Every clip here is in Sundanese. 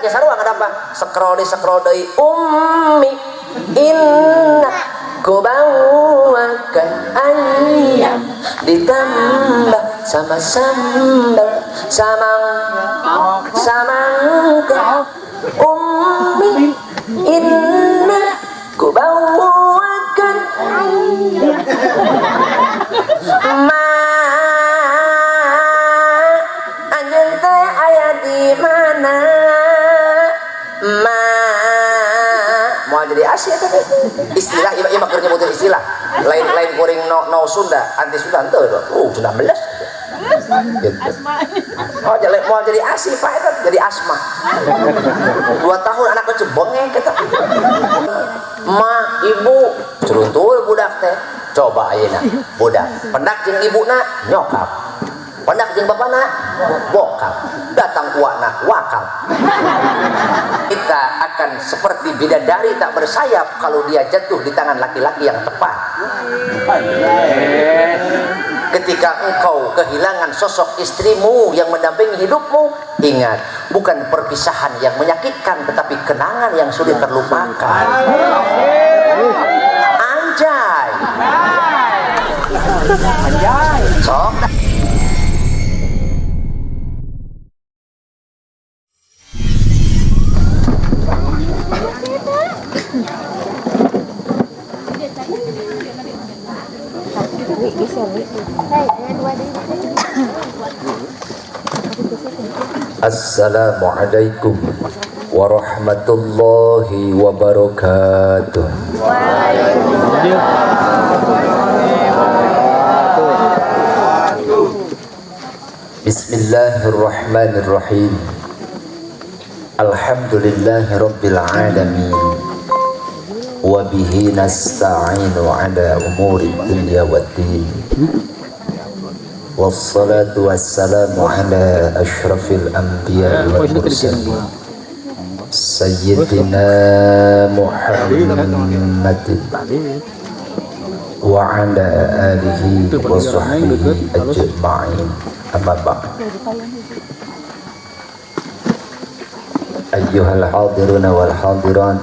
Budak ge sarua ngadapa? Scroll deui, scroll deui. Ummi inna ku bawakan ayam ditambah sama sambal samangka. Ummi inna ku bawakan ayam. Ma anjeun teh aya di mana? Ma moal jadi asih eta teh. Istilah ieu mah keur nyebutin istilah. Lain-lain kuring no, no Sunda, anti Sunda henteu. Sunda meles. Gitu. Oh, jadi mau jadi asih Pak eta jadi asma. 2 tahun anak kecil bengek eta. Ma, ibu, ceruntul budak teh. Coba ayeuna budak pendak jeung ibuna nyokap. Pendak jeung bapana bokap. Datang uakna wakap. Kita akan seperti bidadari tak bersayap kalau dia jatuh di tangan laki-laki yang tepat. Ketika engkau kehilangan sosok istrimu yang mendampingi hidupmu, ingat, bukan perpisahan yang menyakitkan, tetapi kenangan yang sulit terlupakan. Anjay. Anjay. Sok. Assalamualaikum warahmatullahi wabarakatuh. Bismillahirrahmanirrahim. Alhamdulillahi rabbil alamin. Wa bihi nasta'inu ala umuri dunya waddin. Wassalatu wassalamu ala asyrafil anbiya wal mursalin sayyidina Muhammadin wa ala alihi wa sahbihi ajma'in. Amma ba'd. Ayyuhal hadiruna wal hadirat,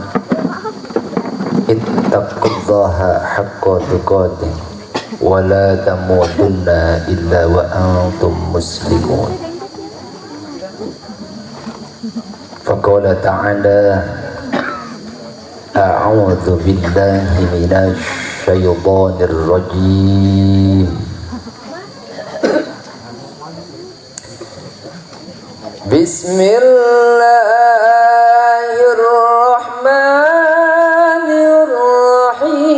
ittaqullaha haqqa tuqatih wa la tamutunna illa wa antum muslimun. Faqala ta'ala, a'udzu billahi minasy syaithanir rajim. Bismillahirrahmanirrahim.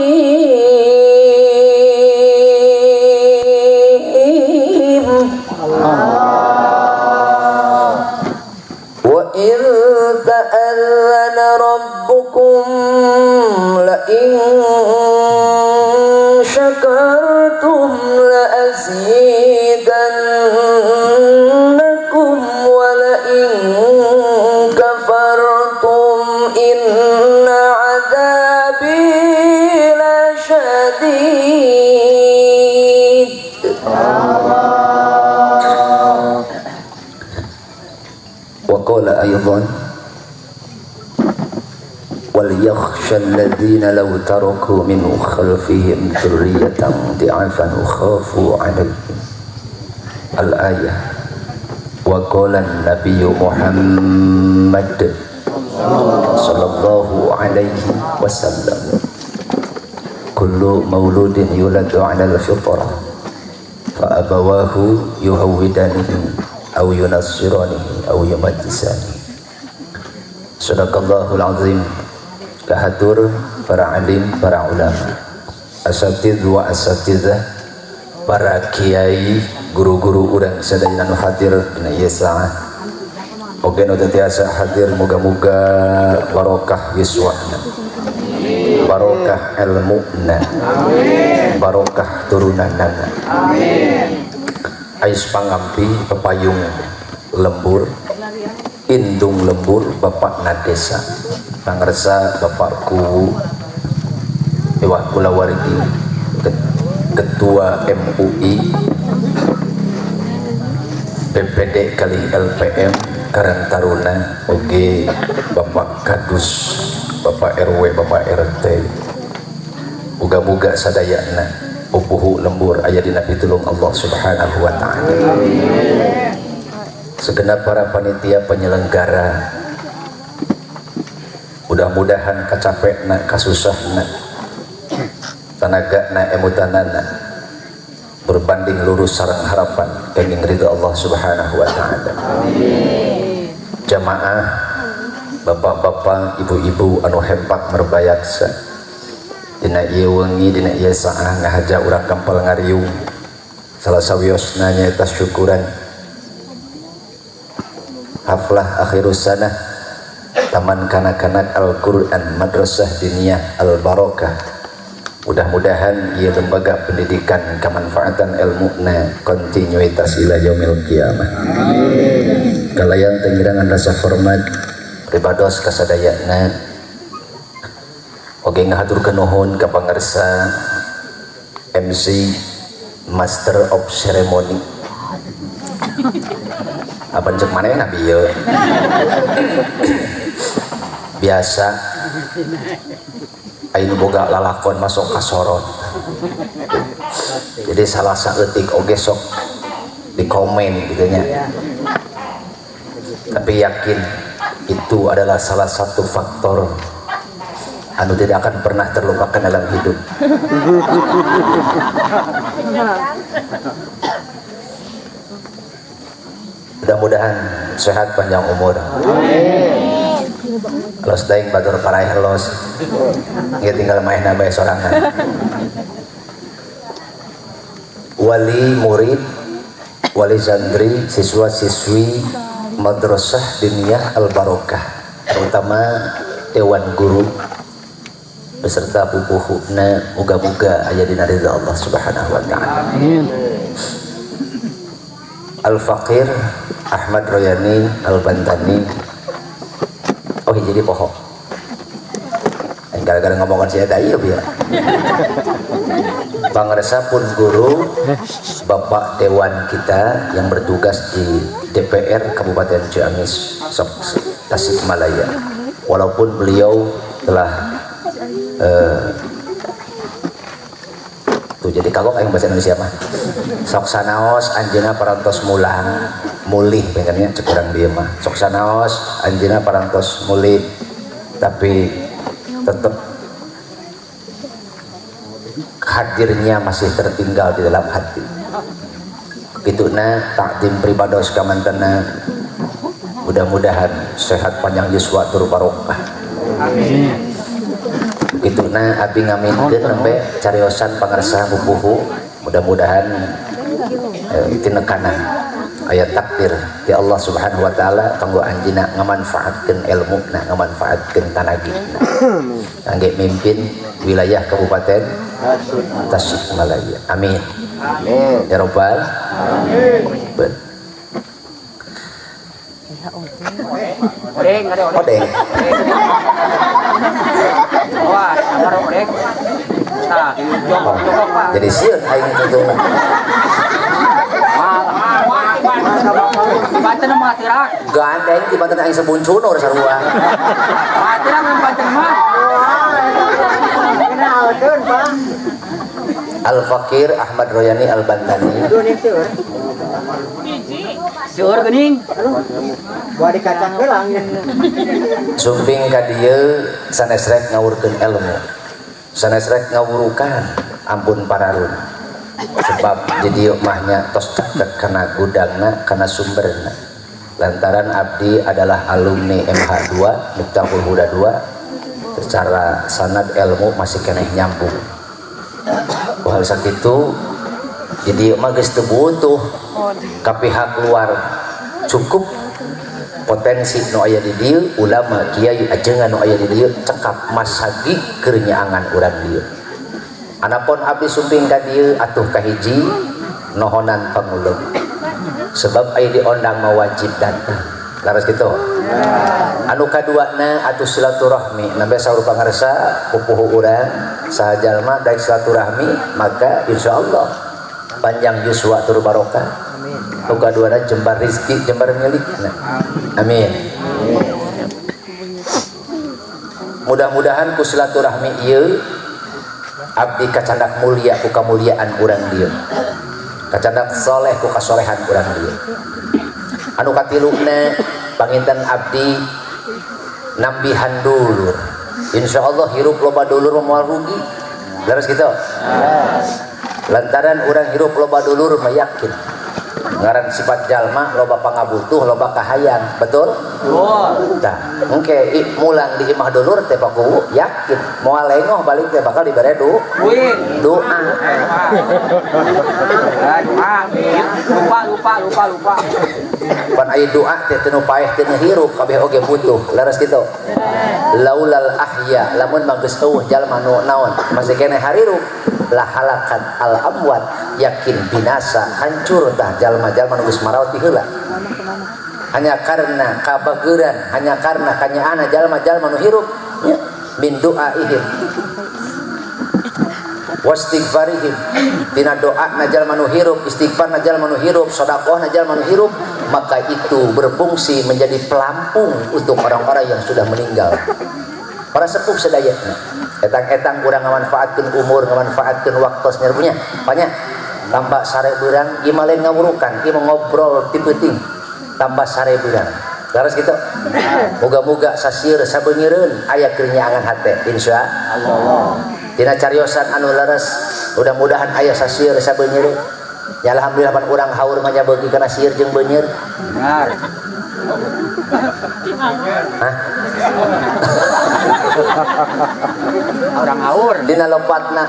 Wa idh ta'adzana rabbukum la in syakartum la azidannakum wa la in kafartum inna 'adzabi lasyadid. Wa qala aidan wal yakhsha alladhina law taraku min khalfihim dhurriyyatan dhi'afan khafu 'alaihim. Al-ayah. Wa qala an-nabiyyu Muhammad sallallahu alaihi wasallam, kullu mauludin yuladu 'ala al-fitrah fa abawahu yuhawwidanihi aw yunassiranihi aw yumajjisanihi. Sadaqallahul azim. Kahatur para alim, para ulama, asatidz wa asatidzah, para kiai, guru-guru urang sadayana nu hadir dina ieu saah. Oge nu teu tiasa hadir, moga-moga barokah yuswana, barokah ilmuna, barokah turunanana. Amin. Ais pangampi pepayung lembur, indung lembur bapak nadesa, pangersa bapakku Iwah kulawargi, Ketua MUI, BPD kali LPM, Karang Taruna oge Bapak Kadus, Bapak RW, Bapak RT. Muga-muga sadayana pupuhu lembur aya dina pitulung Allah Subhanahu wa taala. Segenap para panitia penyelenggara, mudah-mudahan kacapekna, kasusahna, tanagana, emutanana berbanding lurus sareng harapan kenging ridho Allah Subhanahu wa taala. Jamaah, bapak-bapak, ibu-ibu anu hempak merbayaksa dina ieu wengi, dina ieu saah ngahaja urang kampal ngariung, salah sawiosna nyaeta syukuran haflah akhirus sanah Taman Kanak-kanak Al-Quran Madrasah Diniyah Al-Barokah. Mudah-mudahan ieu lembaga pendidikan kemanfaatan ilmuna kontinuitas ila yaumil qiyamah. Amin. Kalayan tengirangan rasa hormat pribados kasadayana, oge ngahaturkeun nuhun ka pangarsa MC, Master of Ceremony. Apa cek manehna bieu? Biasa aya nu boga lalakon masuk kasorot. Jadi salah saeutik oge sok di komen gitu nya. Tapi yakin itu adalah salah satu faktor anu tidak akan pernah terlupakan dalam hidup. Mudah-mudahan sehat panjang umur. Amin. Los daing batur paraeh los. Nggih tinggal maehna bae sorangan. Wali murid, wali santri, siswa-siswi Madrasah Diniyah Al-Barokah, terutama dewan guru beserta pupuhuna, muga-muga aya dina ridha Allah Subhanahu wa taala. Amin. Al-Faqir Ahmad Royani Al-Bantani. Oh jadi poho. Gara-gara ngomongan saya tadi ya. Pangersa pun guru, Bapak Dewan kita yang bertugas di DPR Kabupaten Ciamis, Tasikmalaya. Walaupun beliau telah tuh jadi kagok aing bahasa Indonesia mah. Sok sanaos anjeunna parantos mulang, mulih pengennya cek urang dieu mah. Sok sanaos anjeunna parantos mulih, tapi tetap hadirnya masih tertinggal di dalam hati. Kituna takdim pribados kamantena, mudah-mudahan sehat panjang yuswa tur barokah. Amin. Kituna abi ngaminkeun nembe cariosan pangarsa pupuhu, mudah-mudahan tinekanan aya takdir di Allah Subhanahu wa taala kanggo anjeunna ngamanfaatkeun ilmuna, ngamanfaatkeun tanagina kangge mimpin wilayah Kabupaten Tasikmalaya. Amin. Amin. Ya rabbal alamin. Odeng, ada odeng. Odeng. Wah, ada odeng. Nah, jongkok, jongkok, Pak. Jadi sieun aing itu. Di Banten mah tirak. Gandeng di Banten aing sabuncunur sarua. Mah tirak di Banten mah. Kenalkeun, Pak. Al-Faqir Ahmad Royani Al-Bantani. Seueur geuning. Buat dikacang gelang. Sumping ka dieu sanes rek ngawurkeun ilmu. Sanes rek ngawurukan ampun pararun. Sebab di dieu mah nya tos caket kana gudangna, kana sumberna. Lantaran abdi adalah alumni MH2 Miftahul Huda 2, secara sanad ilmu masih keneh nyambung. Ku hal sakitu di dieu mah geus teu butuh ka pihak luar, cukup potensi nu aya di dieu, ulama kiai ajengan nu aya di dieu cekap masagi keur nyaangan urang dieu. Anapun abdi sumping ka dieu atuh kahiji nohonan pangulung, sebab aya diondang mah wajib datang. Laras kitu. Anu kaduana atuh silaturahmi, nembe saur pangarsa pupuhu urang saha jalma daek silaturahmi maka insyaallah panjang yuswa tur barokah. Nu kaduana jembar rezeki jembar milikna. Amin. Mudah-mudahan ku silaturahmi ieu abdi kacandak mulia ku kamuliaan urang dieu. Kacandak soleh ku kasolehan urang dieu. Anu katiluna panginten abdi nambihan dulur. Insyaallah hirup loba dulur moal rugi. Leres kitu? Lantaran urang hirup loba dulur mah yakin. Ngaran sifat jalma loba pangabutuh loba kahayang, betul? Betul. Tah, engke mulang di imah dulur teh pakuwu yakin moal lengoh balik teh bakal dibere duit. Doa. Doa. Lupa. Pan aya doa teh teu nu paeh teu nu hirup kabeh oge butuh. Leres kitu? Laulal ahya lamun mah geus eueuh jalma nu naon masih keneh harirup lah halakat al amwat yakin binasa hancur tah jalma-jalma nu geus maraot ti heula. Hanya karena kabageuran, hanya karena kanyaana jalma-jalma nu hirup nya min duaihim wastighfarihim tina doa na jalma nu hirup, istighfar na jalma nu hirup, sedekah na jalma nu hirup, maka itu berfungsi menjadi pelampung untuk orang-orang yang sudah meninggal. Para sepuh sadayana etang-etang urang ngamanfaatkeun umur, ngamanfaatkeun waktos nya banyak tambah sare beurang ieu mah lain ngawurukan, ieu mah ngobrol ti peuting tambah sare beurang. Leres kitu? Moga-moga sasieur sabeungeureun aya keur nyaangan hate insyaallah. Dina cariosan anu leres mudah-mudahan aya sasieur sabeungeureun. Ya alhamdulillah pan urang haur mah nya beuki kana sieur jeung beuneur. Benar. Hah? Orang haur. Dina lopatna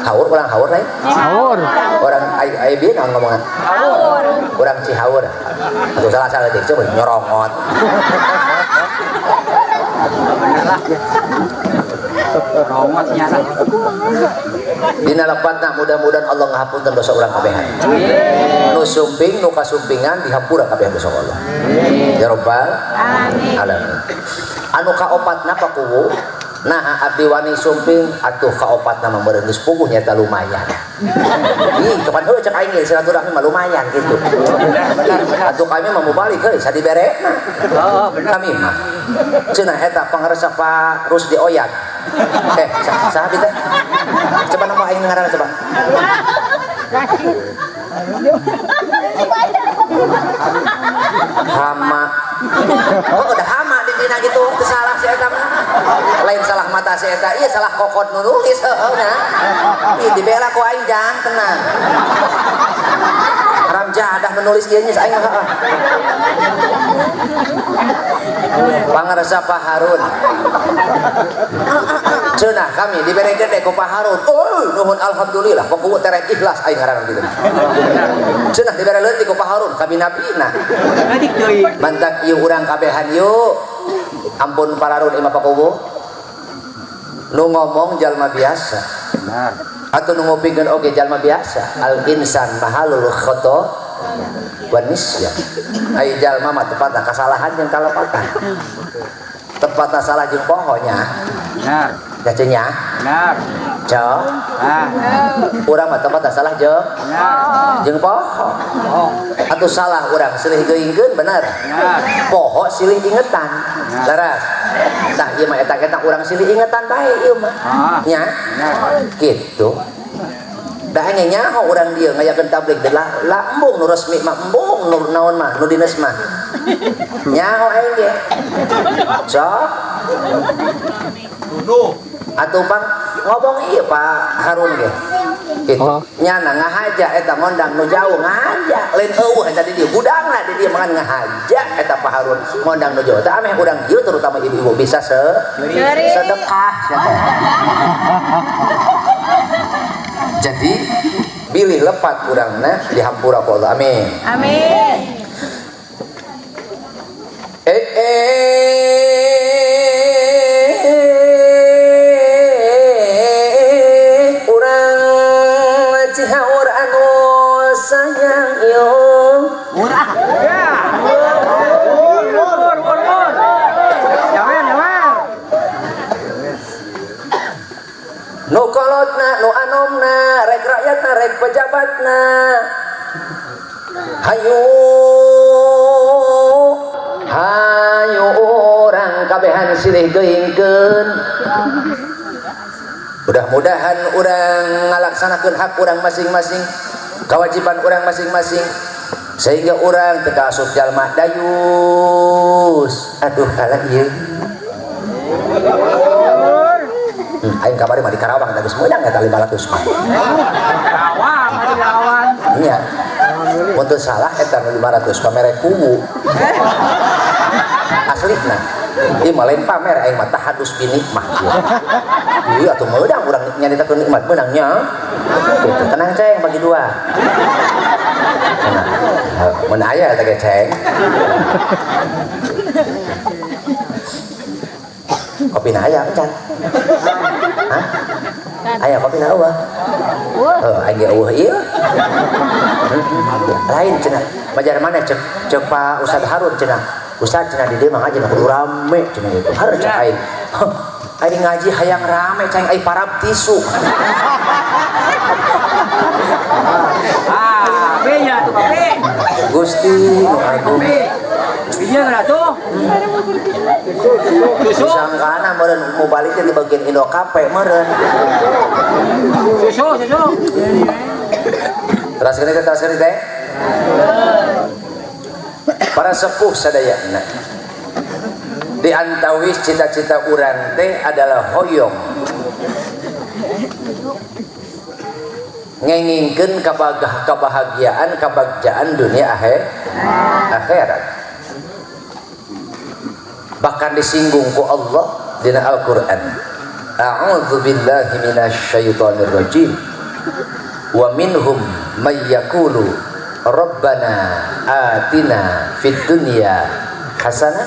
haur orang haur lain? Haur. Orang ai bieu naon ngomongan? Haur. Orang Cihaur. Atuh salah-salah deui coba nyorongot. Bener lah. Rongotnya lah. Dina lepatna mudah-mudahan Allah ngahapunten dosa urang kabehan. Nu sumping nu kasumpingan dihampura kabeh dosa Allah. Ya rabbal alamin. Anu kaopatna pakuwu nah abdi wani sumping atuh kaopatna mah meureun geus puguh nyata lumayan. Ih kapan heuh cek aing ge silaturahmi mah lumayan gitu. Atuh kami mah mubalik heuh sadiberekna. Heeh bener. Kami mah cenah eta pangaresa Pak Rusdi Oyat. Saha teh? Coba nama aing ngaranna coba. Hama. Oh udah hama di dina gitu, salah si eta mah. Lain salah mata si eta, ieu salah kokot nu nulis heueuh nya. Ih dibela ku aing jang tenang. Haram jadah nu nulis ieu nya aing mah heueuh. Pangarsa Pak Harun. Cenah kami dibere gede ku Pak Harun. Oh, nuhun alhamdulillah pokoknya terek ikhlas aing ngaranna gitu. Cenah dibere leutik ku Pak Harun kami nabina. Leutik deui. Mantak ieu urang kabehan yuk. Ampun pararun imah pakuwu. Nu ngomong jalma biasa. Benar. Atau nu ngupingkeun oge jalma biasa. Al insan mahalul khata wa nisyan. Ai jalma mah tepatna kasalahan jeung kalepatan. Tepatna salah jeung poho nya. Benar. Ya cenah. Benar. Cok. Ah. Urang mah tepatna salah jeung benar. Jeung poho. Oh. Atuh salah urang silih geuingkeun bener. Benar. Poho silih ingetan. Leres. Tah ieu mah eta-eta urang silih ingetan bae ieu mah. Ah. Nya. Benar. Kitu. Da hanya nyaho urang dieu ngayakeun tabligh teh lah embung nu resmi mah embung nu naon mah nu dinas mah. Nyaho aing ge. Sok. Atuh pang ngomong ieu Pak Harun ge. Gitu. Oh. Nyana ngahaja eta ngondang nu jauh ngahaja lain eueuh eta di dieu budangna di dieu mangan ngahaja eta Pak Harun ngondang nu jauh teh ameh urang dieu terutama ibu-ibu bisa sedekah sia teh. Jadi bilih lepat urangna dihampura ku Allah. Amin. Amin. Urang Cihaur anu sayang yo. Murah. Ya. Mur mur mur mur. Jawer jawer. Nu kolotna, nu anomna, rek rakyatna, rek pejabatna. Hayu hayu urang kabehan silih geuingkeun. Mudah-mudahan urang ngalaksanakeun hak urang masing-masing, kewajiban urang masing-masing, sehingga urang teu kaasup jalma dayus. Aduh kalah ieu. Aing kamari mah di Karawang da geus meunang eta 500 mah. Karawang atuh lawan. Nya. Mun teu salah eta 500 pamere kuwu. Aslina. Ieu mah lain pamer aing mah tahadus bi nikmah. Ieu atuh meunang urang nyaritakeun nikmat meunang nya. Gitu. Tenang ceng bagi dua. Mun aya eta ge ceng. Kopi na aya encan. Hah? Aya kopi na eueuh. Heuh aing ge eueuh ieu. Lain cenah. Majar mana cek cek Pak Ustad Harun cenah. Ustad cenah di dieu mah ngaji kudu rame cenah gitu. Har cek aing. Aing ngaji hayang rame ceng aing parab tisu. Ah, benya tuh kopi. Gusti nu agung. Iya nggak tuh? Susu. Disangkana meureun mau balik teh di bagian Indo Cafe meureun. Susu, susu. Teraskeun teh. Para sepuh sadayana. Di antawis cita-cita urang teh adalah hoyong ngengingkeun kebahagiaan kebagjaan dunia akhirat. Bahkan disinggung ku Allah dina Al-Qur'an. A'udzu billahi minasyaitonir rajim. Wa minhum may yaqulu rabbana atina fid dunya hasanah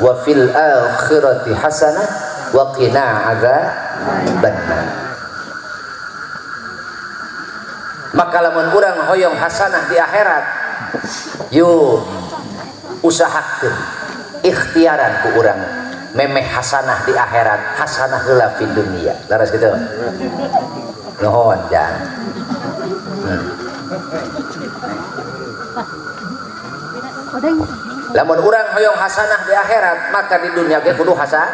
wa fil akhirati hasanah wa qina adzabannar. Maka lamun urang hoyong hasanah di akhirat, yuk usahakeun ikhtiaran ku urang memeh hasanah di akhirat, hasanah heula fid dunya. Laras kitu. Nuhun jang. Lamun urang hoyong hasanah di akhirat, maka di dunia ge kudu hasanah.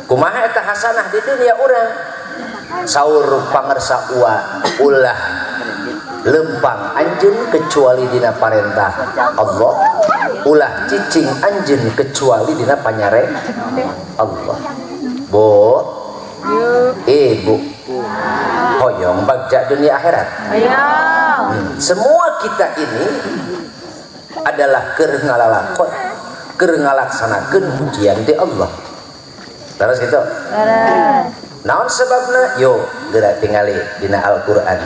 Kumaha eta hasanah di dunia urang? Saur pangersa ua ulah lempang anjeun kecuali dina parentah Allah, ulah cicing anjeun kecuali dina panyare Allah. Bu, ibu hoyong bagja dunia akhirat. Semua kita ini adalah keur ngalalakon, keur ngalaksanakeun pujian ti Allah. Terus gitu. Naon sebabna? Yo, geura tingali dina Al-Qur'an.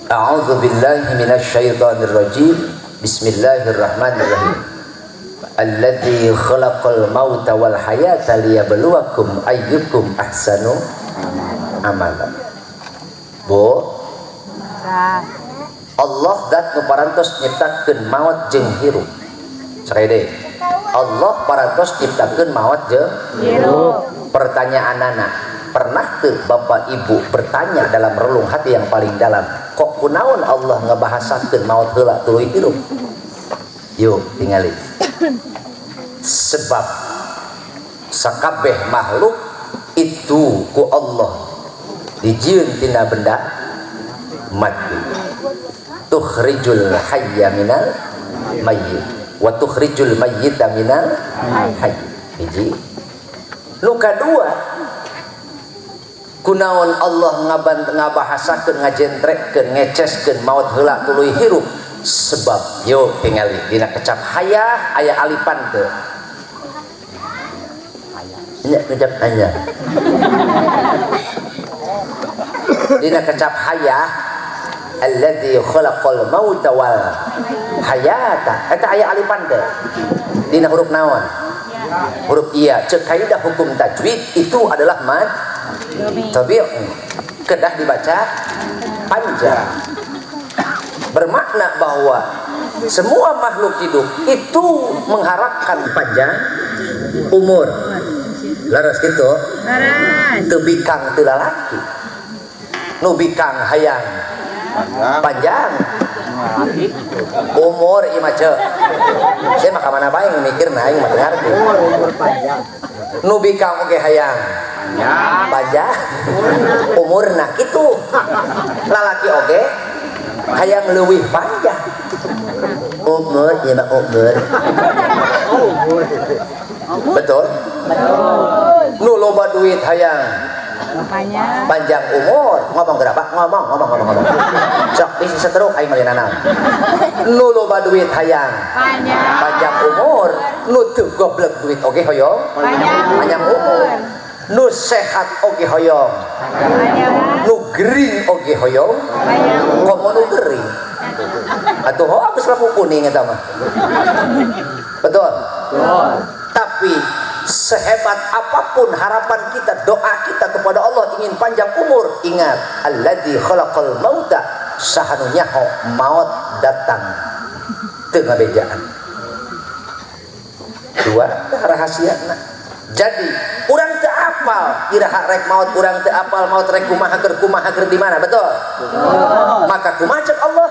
A'udzu billahi minasyaitonir rajim. Bismillahirrahmanirrahim. Alladzi khalaqal mauta wal hayata liyabluwakum ayyukum ahsanu amala. Bu, Allah dat nu parantos nyiptakeun maot jeung hirup. Sakali deui. Allah parantos nyiptakeun maot jeung hirup. Pertanyaanana, pernah teu Bapak Ibu bertanya dalam relung hati yang paling dalam, kok kunaon Allah ngebahasakeun maot heula tuluy hirup? Yuk tingali. Sebab sakabeh makhluk itu ku Allah dijieun tina benda mati. Tukhrijul hayya minal mayyit wa tukhrijul mayyita minal hayy. Hiji. Nu kadua, kunaon Allah ngabahasakeun, ngajentrekeun, ngeceskeun maot heula tuluy hirup? Sebab yo tingali dina kecap hayah aya alipan teu. Nya kecap aya. Dina kecap hayah alladzi khalaqal mauta wal hayata. Eta aya alipan teu. Dina huruf naon? Huruf iya. Ceuk kaidah hukum tajwid itu adalah mad tabi'i. Kedah dibaca panjang. Bermakna bahwa semua makhluk hidup itu mengharapkan panjang umur. Laras gitu. Teu bikang teu lalaki. Nu bikang hayang panjang umur ieu mah ceu. Saya mah ka mana bae mikirna aing mah teu ngarti. Umur panjang. Nu bikang oge hayang panjang umurna kitu. Lalaki oge hayang leuwih panjang. Umur ieu mah umur. Betul? Betul. Nu loba duit hayang panjang umur. Ngomong berapa? Ngomong. Sok bisi setruk aing mah naon. Nu loba duit hayang panjang umur, nu teu goblek duit oge hoyong panjang umur. Nu sehat oge hoyong, nu gering oge hoyong, komo nu gering. Atuh ho geus lampu kuning eta mah. Betul? Betul. Tapi sehebat apapun harapan kita, doa kita kepada Allah ingin panjang umur, ingat alladzi khalaqal mauta, saha nu nyaho maut datang teu ngabejaan. Dua rahasiana. Jadi urang teu apal iraha rek maut, urang teu apal maut rek kumaha keur kumaha keur di mana, betul? Betul. Maka kumaha cek Allah?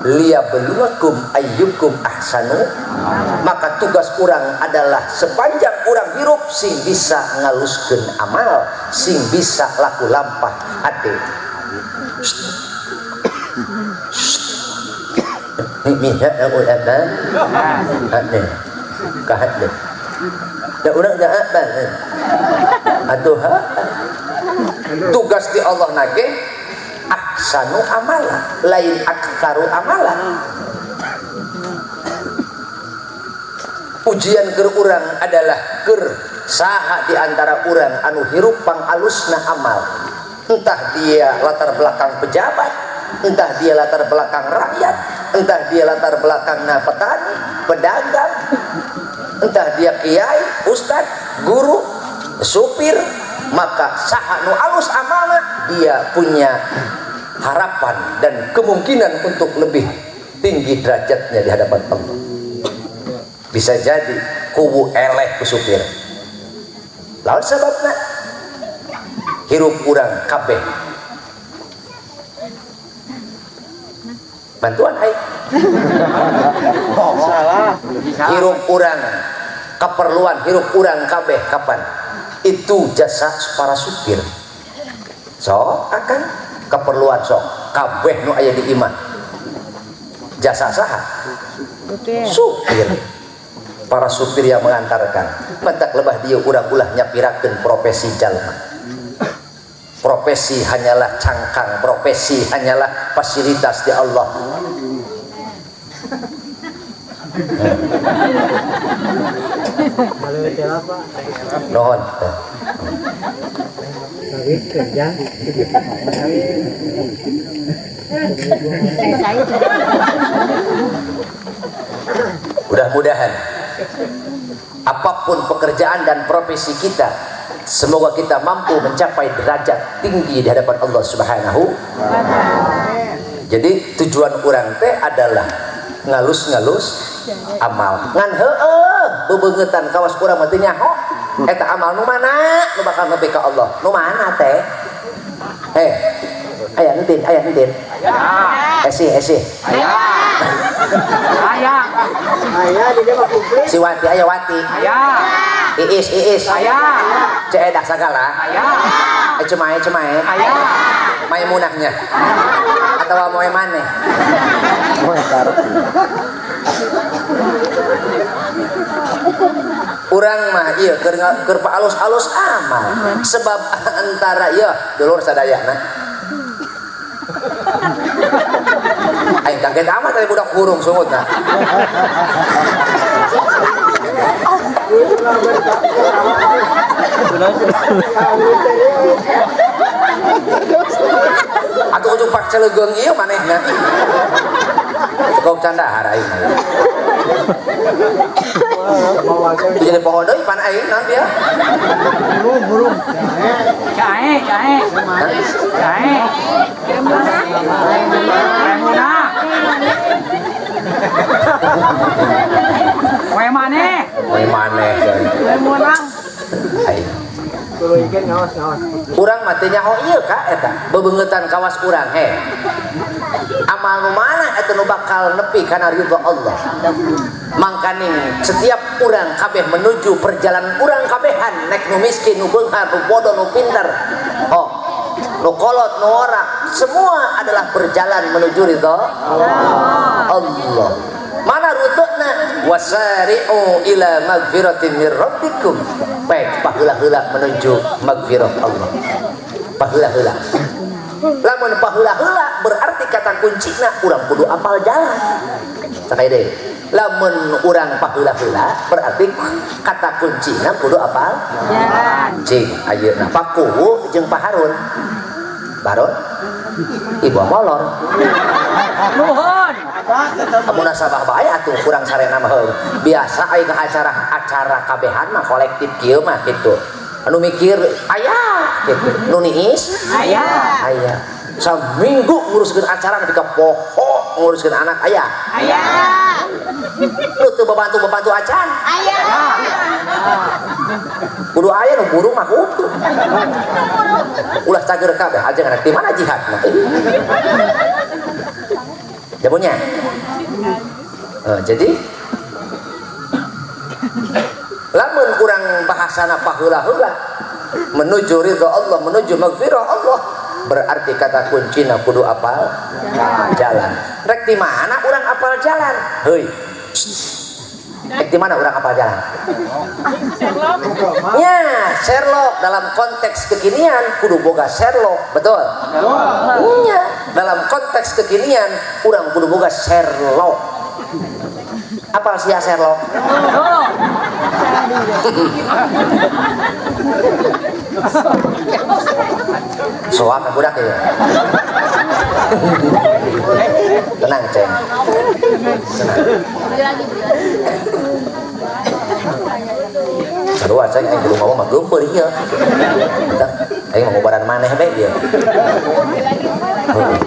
Liyabluwakum ayyukum ahsanu. Maka tugas urang adalah sepanjang urang hirup sing bisa ngaluskeun amal, sing bisa laku lampah hate. Tugas di Allah nage ahsanu amala, lain aktsaru amala. Ujian keur urang adalah keur saha di antara urang anu hirup pangalusna amal. Entah dia latar belakang pejabat, entah dia latar belakang rakyat, entah dia latar belakangna petani, pedagang, entah dia kiai, ustad, guru, supir, maka saha nu alus amalna dia punya harapan dan kemungkinan untuk lebih tinggi derajatnya di hadapan Allah. Bisa jadi kubu eleh ku supir. Lawan sebabna hirup urang kabeh. Bantuan aing. Salah. Hirup urang keperluan hirup urang kabeh kapan? Itu jasa para supir. Sok akan keperluan sok kabeh nu aya di imah. Jasa saha? Supir. Para supir yang mengantarkan. Mentak lebah dia urang ulah nyapirakeun profesi jalma. Profesi hanyalah cangkang, profesi hanyalah fasilitas di Allah. Nuhun. Mudah-mudahan apapun pekerjaan dan profesi kita, semoga kita mampu mencapai derajat tinggi di hadapan Allah Subhanahu wa taala. Jadi tujuan urang teh adalah ngalus-ngalus amal. Ngan heueuh bebeungetan kawas urang mah teu nyaho eta amal nu mana nu bakal nepi ka Allah. Nu mana teh? Aya entin, aya entin. Esi, esi. Aya. Aya. Aya di dia mah komplit. Si Wati aya Wati. Aya. Iis, Iis. Aya. Ceedah sagala. Aya. Cemae, cemae. Aya. Maimunahnya. Atau moe maneh. Urang mah ieu keur alus-alus amal. Sebab antara ieu dulur sadayana. Aing kaget amat tadi budak burung sungutna. Atuh ujung pak celegeung ieu manehna. Kok canda aing. Jadi poho deui pan aing naon dia? Burung. Cae, cae. Cae. Maimunah. Moe maneh. Moe maneh. Maimunah. Aing. Urang mah teu nyaho ieu ka eta bebeungeutan kawas urang he. Amal nu mana eta nu bakal nepi kana ridho Allah. Mangkaning setiap urang kabeh menuju perjalanan urang kabehan nek nu miskin, nu beunghar, nu bodoh, nu pintar. Oh, nu kolot, nu ora, semua adalah berjalan menuju ridho Allah. Mana rutena? Wasari'u ila magfiratin mir rabbikum. Baik, paheula-heula menuju magfirah Allah. Paheula-heula. Lamun paheula-heula berarti kata kuncina urang kudu apal jalan. Sakaya deui. Lamun urang paheula-heula berarti kata kuncina kudu apal jalan. Cing ayeuna Pakuwu jeung Paharun. Baron ibu molor. Nuhun. Munasabah bae atuh kurang sarena mah heuh. Biasa aya acara kabehan mah kolektif kieu mah kitu. Anu mikir aya kitu, nu niis aya. Aya. Saminggu nguruskeun acara nepi ka poho nguruskeun anak aya. Aya. Nu teu babantu-babantu acan. Aya. Kudu aya nu burung mah kudu. Ulah cager kabeh aja anak di mana jihad mah. Jamunya. Jadi lamun kurang bahasana paheula-heula menuju ridho Allah, menuju magfirah Allah, berarti kata kuncina kudu apal jalan. Rek di mana urang apal jalan? Heuy. Rek di mana urang apal jalan? Ya, Sherlock dalam konteks kekinian kudu boga Sherlock, betul? Nya, dalam konteks kekinian urang kudu boga Sherlock. Apal sia Sherlock? Soak budak ya. Tenang, Ceng. Tenang. Sarua Ceng aing kudu ngomong mah geumpeur ieu. Bentar, aing mah ngubaran maneh bae ieu.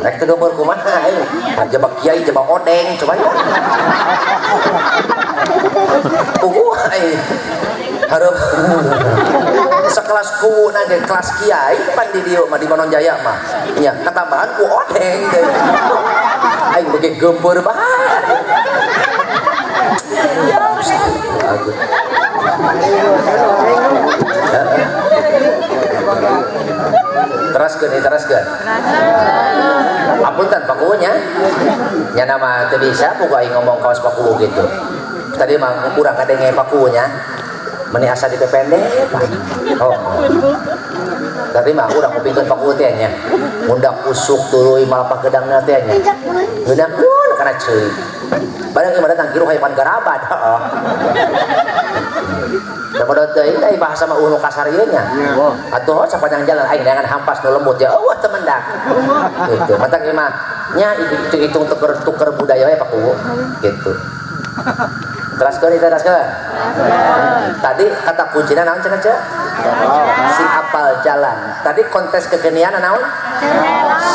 Rek teu geumpeur kumaha aing? Jebak kiai, jebak odeng, coba ya. Puguh aing. Hareup sekelas kuwu na ge kelas kiai pan di dieu mah di Manonjaya mah. Nya katambahan ku odeng deui. Aing beuki geumpeur bae. Teraskeun, teraskeun. Apunten Pakuwu nya. Nya nama teu bisa puguh aing ngomong kawas Pakuwu gitu. Tadi mah kurang kadenge Pakuwu nya. Meni asa dipepende Pak. Oh. Tadi mah urang kupingkeun Pakuwu teh nya. Mundak usuk tuluy malapah gedangna teh nya. Ngeunah kana ceuy. Barang ieu mah datang kiruh hayapan garabat. Heeh. Daripada teuing teh bahasa mah unu kasar ieu nya. Atuh sapanjang jalan aing neangan hampas nu lembut ya. Eueuh teu mendak. Gitu. Matak ieu mah nya hitung tuker budaya we Pakuwu gitu. Teraskeun itu teraskeun. Tadi kata kuncina naon cenah ceu? Sing apal jalan. Tadi kontes kekinian naon?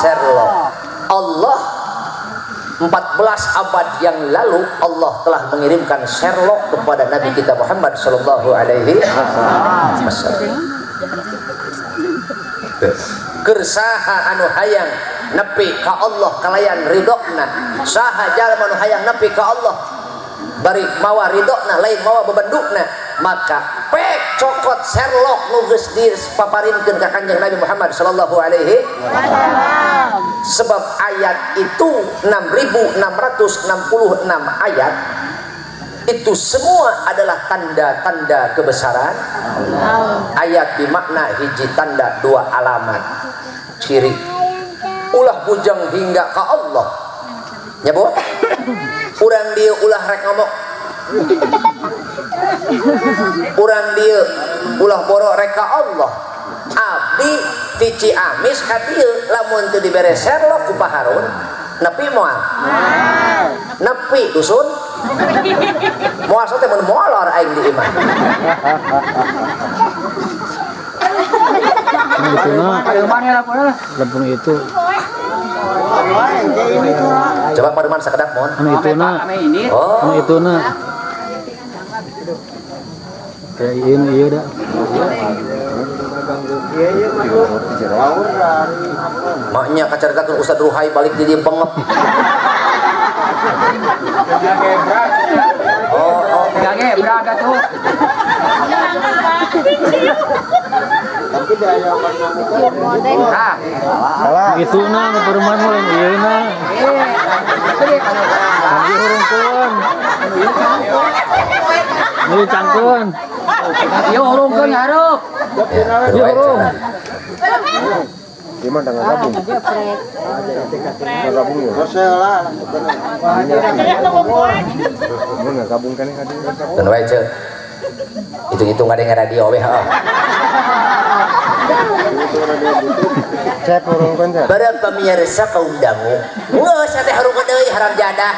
Sherlock. Allah 14 abad yang lalu Allah telah mengirimkan Sherlock kepada Nabi kita Muhammad sallallahu alaihi wasallam. Keur saha anu hayang nepi ka Allah kalayan ridhona, saha jalma anu hayang nepi ka Allah bari mawa ridhona lain mawa bebendukna, maka pek cokot Sherlock nu geus dipaparinkeun ka Kanjeng Nabi Muhammad sallallahu alaihi wasallam. Sebab ayat itu 6666 ayat itu semua adalah tanda-tanda kebesaran Allah. Ayat dimakna hiji tanda, dua alamat ciri. Ulah bujang hingga ka Allah. Nyebut urang dieu ulah rek ngomong, urang dieu ulah borok rek ka Allah. Abdi ti Ciamis ka dieu lamun teu dibere Sherlock ku Paharun nepi moal, nepi dusun moal teh mun molor aing di imah. Lempung itu. Coba paduman sakedap mohon. Anu itu na. Oh. Anu itu na. Kayak ini iya dah. Maknya kacaritakeun Ustad Ruhai balik di dieu bengep. Oh, oh. Gebrak atuh. Tapi daya Nah, Itu na perumahan mah lain ieu na. Ieu hurungkeun. Ieu cangkeun. Ieu hurungkeun hareup. Ieu hurung. Gimana dengan gabung? Nggak gabung ya? Nggak gabung kan ya? Keun wae ceu. Hitung-hitung ada radio we heuh. Cek hurungkeun cek. Para pemirsa kaum dangu. Geus teh hurungkeun deui haram jadah.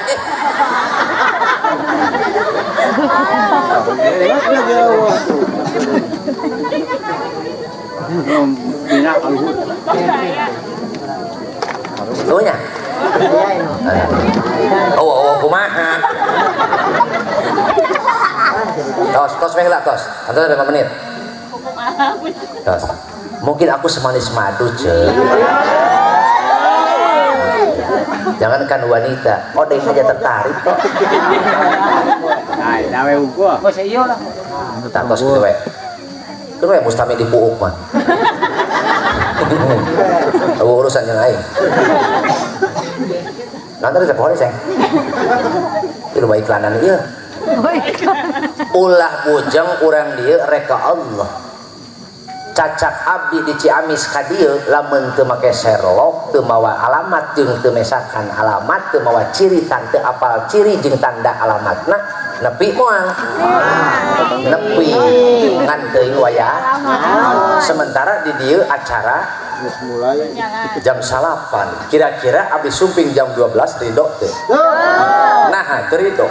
Tuh nya. Oh, oh, kumaha. Tos, tos weh lah tos. Atau ada 5 menit. Tos. Mungkin aku semanis madu, ce. Jangankan wanita, odeng aja tertarik kok. Nah, dawe uga. Geus ieu lah. Tah tos kitu we. Kitu we mustami dipuuk mah. Eueuh urusan jeung aing. Nanti ada pohon seng. Itu baik iklanan ieu. Ulah bujang urang dieu rek ka Allah. Cacak abdi di Ciamis ka dieu lamun teu make serlok, teu mawa alamat jeung teu mesakan alamat, teu mawa ciri teu apal ciri jeung tanda alamatna, nepi moal. Nepi ngan teuing wayah. Sementara di dieu acara jam 9, kira-kira abis sumping jam 12 ridho teu. Nah, teu ridho.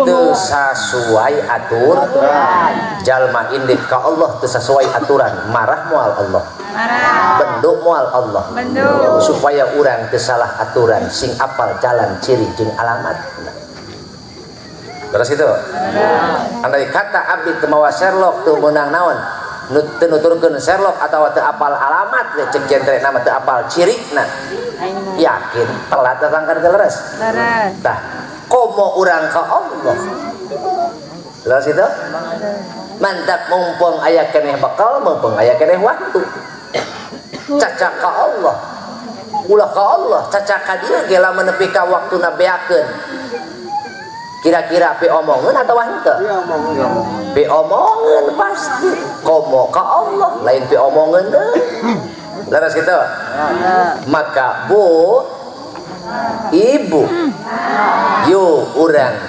Teu sasuai atur. Jalma indit ka Allah teu sasuai aturan, marah moal Allah. Benduk moal Allah. Supaya urang teu salah aturan, sing apal jalan ciri jeung alamat. Terus itu. Andai kata abdi teu mawa Sherlock teu meunang naon? Teu nuturkeun Sherlock atawa teu apal alamat cek genre nama teu apal cirina. Yakin telat datang ka leres. Leres. Tah, komo urang ka Allah. Leres itu? Mantap mumpung aya keneh bekal, mumpung aya keneh waktu. Cacak ka Allah. Ulah ka Allah, cacak ka dieu ge lamun nepi ka waktuna beakeun. Kira-kira pi omongeun atawa henteu? Pi omongeun pasti. Komo ka Allah, lain pi omongeun deui. Leres kitu? Maka bu, ibu, yo urang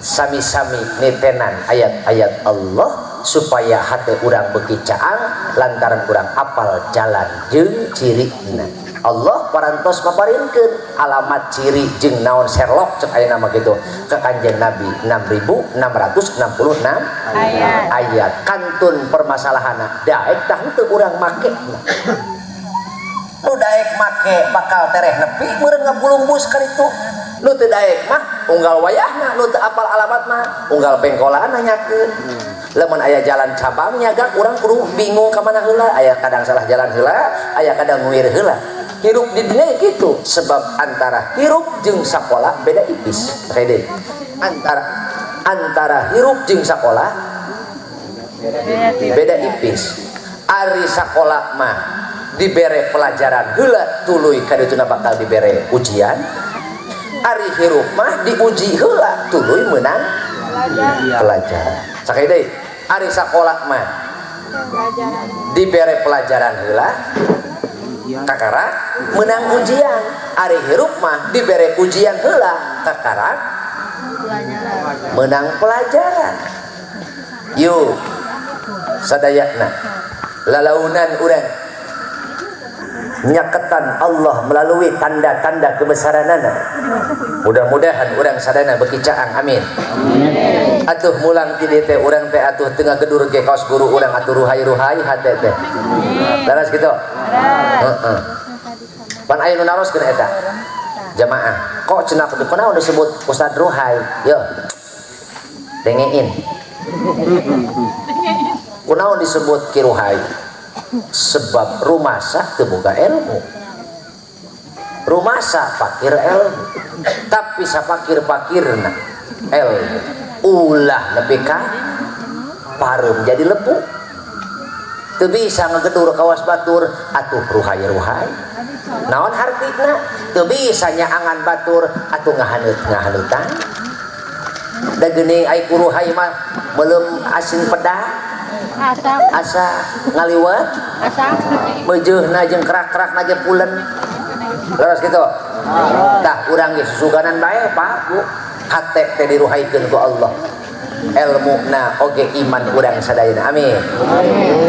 sami-sami nitenan ayat-ayat Allah supaya hati urang beuki caang lantaran urang apal jalan jeung cirina. Allah parantos maparinkeun alamat ciri jeung naon Sherlock cek aya nama kitu ke Kanjeng Nabi 6666 ayat. Kantun permasalahanna daek tah henteu urang make. Nu daek make bakal tereh nepi meureun ngabulung bus karitu. Nu teu daek mah unggal wayahna, nu teu apal alamat mah unggal pengkolan nanyakeun. Lamun aya jalan cabangnya gak urang kudu bingung ka mana heula, aya kadang salah jalan heula, aya kadang nguir heula. Hirup di dunia gitu, sebab antara hirup jeung sakola beda ipis. Kayak deui. Antara hirup jeung sakola beda ipis. Ari sakola mah dibere pelajaran heula tuluy kadituna bakal dibere ujian. Ari hirup mah diuji heula tuluy meunang pelajaran. Sakali deui, ari sakola mah dibere pelajaran heula kakara menang ujian. Ari hirup mah dibere ujian heula kakara menang pelajaran. Yuk sadayana lalaunan urang nyaketan Allah melalui tanda-tanda kebesaranana. Mudah-mudahan urang sadayana beuki caang, amin. Atuh mulang ti dieu teh urang teh atuh teu ngagedur ge kaos guru urang atuh ruhai-ruhai hate teh. Leres kitu? Heeh. Pan aya nu naroskeun eta. Jamaah, kok cenah kunaon disebut Ustad Ruhai? Yo. Dengein. Kunaon disebut Ki Ruhai? Sebab rumasa teu boga ilmu. Rumasa pakir ilmu. Tapi sapakir-pakirna ilmu ulah nepi ka pareum jadi lepu. Teu bisa ngegedur kawas batur atuh ruhay-ruhay. Naon hartina? Teu bisa nyaangan batur atuh ngahaneut-ngahaneutan. Da geuning ai ku ruhay mah meuleum asin pedah. Asa ngaliwet asa meujeuna jeung kerak-kerakna ge pulen. Leres kitu. Tah urang ge susuganan bae Pak Bu. Hate teh diruhaikeun ku Allah. Elmuna oge iman urang sadayana. Amin.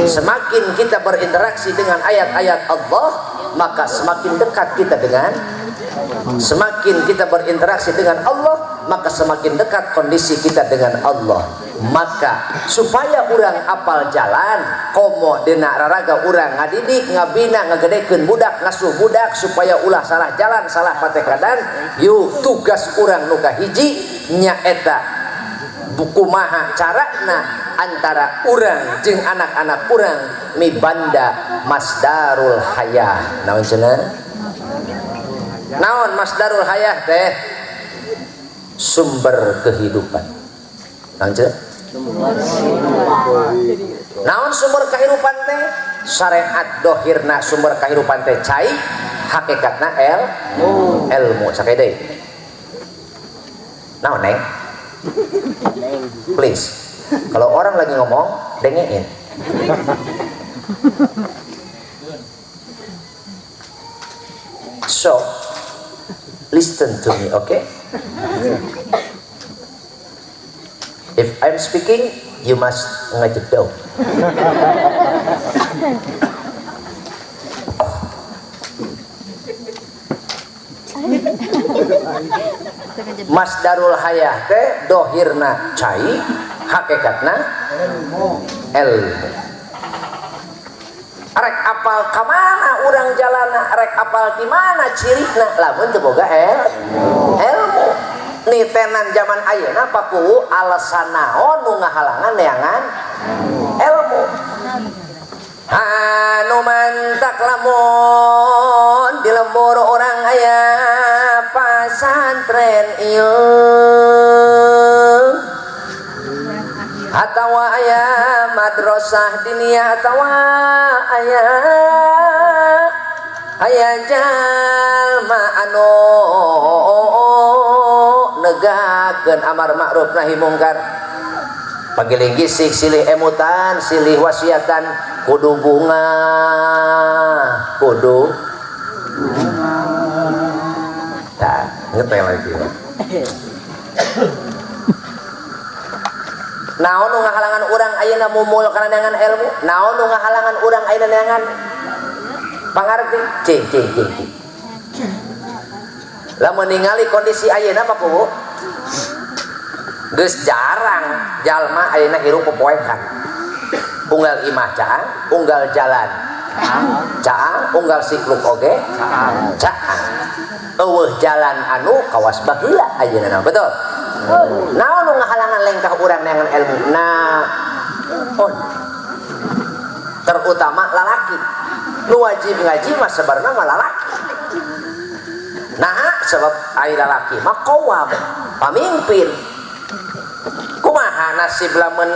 Semakin kita berinteraksi dengan ayat-ayat Allah, maka semakin dekat kita dengan, semakin kita berinteraksi dengan Allah, maka semakin dekat kondisi kita dengan Allah. Maka supaya urang apal jalan, komo dina raraga urang ngadidik, ngabina, ngagedekeun budak, ngasuh budak supaya ulah salah jalan, salah patekadan, yuk tugas urang nu kahiji nyaeta kumaha carana antara urang jeung anak-anak urang mibanda masdarul hayah. Naon cenah? Naon masdarul hayah teh? Sumber kehidupan. Naon cenah? Naon sumber kehidupan teh? Syariat dohirna sumber kehidupan teh cai, hakikatna ilmu. Sakali deui. Naon neng? Please, kalau orang lagi ngomong, dengerin. So, listen to me, okay? If I'm speaking, you must ngajedog. Masdarul hayah teh dohirna cai, hakikatna ilmu. Rek apal ka mana urang jalana, rek apal di mana cirina, lamun teu boga ilmu. Nitenan zaman ayeuna paku alasan naon nu ngahalangan neangan ilmu. Anu mantak lamun di lembur orang aya pasantren ieu atawa aya madrasah diniyah atawa aya aya jalma anu negakeun amar ma'ruf nahi mungkar. Pagiling gisik silih emutan silih wasiatan kudu bunga kudu tah ngetel lagi. Naon nu ngahalangan urang ayeuna mumul kana neangan ilmu? Naon nu ngahalangan urang ayeuna neangan pangarti? Cing cing cing cing. Lamun ningali kondisi ayeuna Pak Bu, geus jarang jalma ayeuna hirup popoekan. Unggal imah caang, unggal jalan caang, unggal sikluk oge caang. Eueuh jalan anu kawas baheula ayeuna, betul? Naon nu ngahalangan lengkah urang neangan ilmu? Naon? Terutama lalaki. Nu wajib ngaji mah sebenarnya mah lalaki. Nah, sebab ai lalaki mah qawam, pamimpin. Kumaha nasib lamun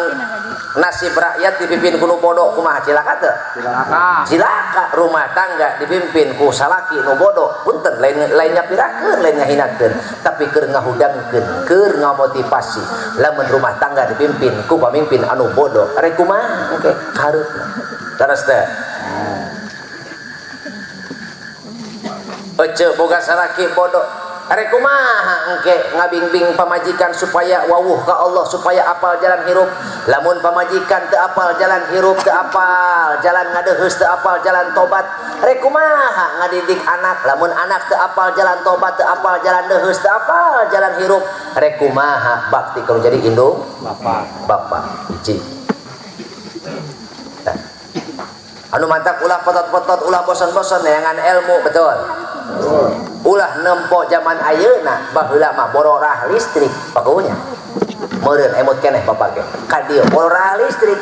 nasib rakyat dipimpin ku nu bodoh kumaha cilaka teu? Cilaka. Cilaka rumah tangga dipimpin ku salaki nu bodoh, punten lain lain nyapirakeun, lain ngahinakeun, tapi keur ngahudangkeun, keur ngamotivasi. Lamun rumah tangga dipimpin ku pamimpin anu bodoh, rek kumaha engke kahareupna. Terus teh. Ece boga salaki bodoh. Rek kumaha engke ngabingbing pamajikan supaya wawuh ka Allah, supaya apal jalan hirup. Lamun pamajikan teu apal jalan hirup, teu apal jalan ngadeheus, teu apal jalan tobat, rek kumaha ngadidik anak. Lamun anak teu apal jalan tobat, teu apal jalan deheus, teu apal jalan hirup, rek kumaha bakti kalau jadi indung bapak. Bapak hiji. Nah. Anu mantak ulah potot-potot, ulah bosan-bosan neangan ilmu, betul. Ulah nempo zaman ayeuna baheula mah bororah listrik pakunya meureun emut keneh bapak ge ka dieu bororah listrik.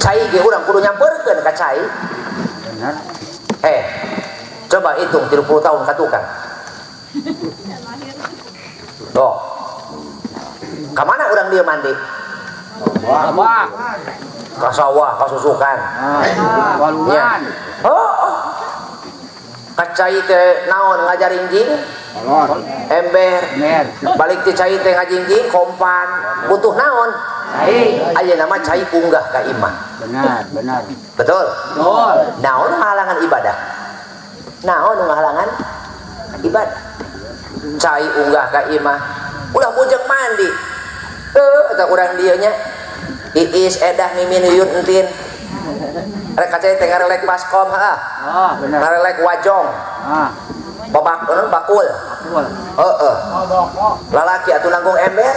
Cai ge urang kudu nyamperkeun ka cai. Benar. Coba hitung 30 tahun ka tukang. Tuh. Ka mana urang dia mandi? Sawah. Ka sawah, ka susukan. Walungan. Oh. Ka cai teh naon ngajaringjing? Ember. Balik ti cai teh ngajingjing kompan. Butuh naon? Cai. Ayeuna mah cai unggah ka imah. Benar, benar. Betul? Betul. Naon ngahalangan ibadah? Naon ngahalangan ibadah? Cai unggah ka imah. Ulah bujeng mandi. Eta urang dieu nya. Iis edah mimin yuyun entin. Rek ka cai teh ngarelek baskom heeh. Oh, benar. Ngarelek wajong. Ah. Babak bakul. Bakul. Heeh. Lalaki atuh nanggung ember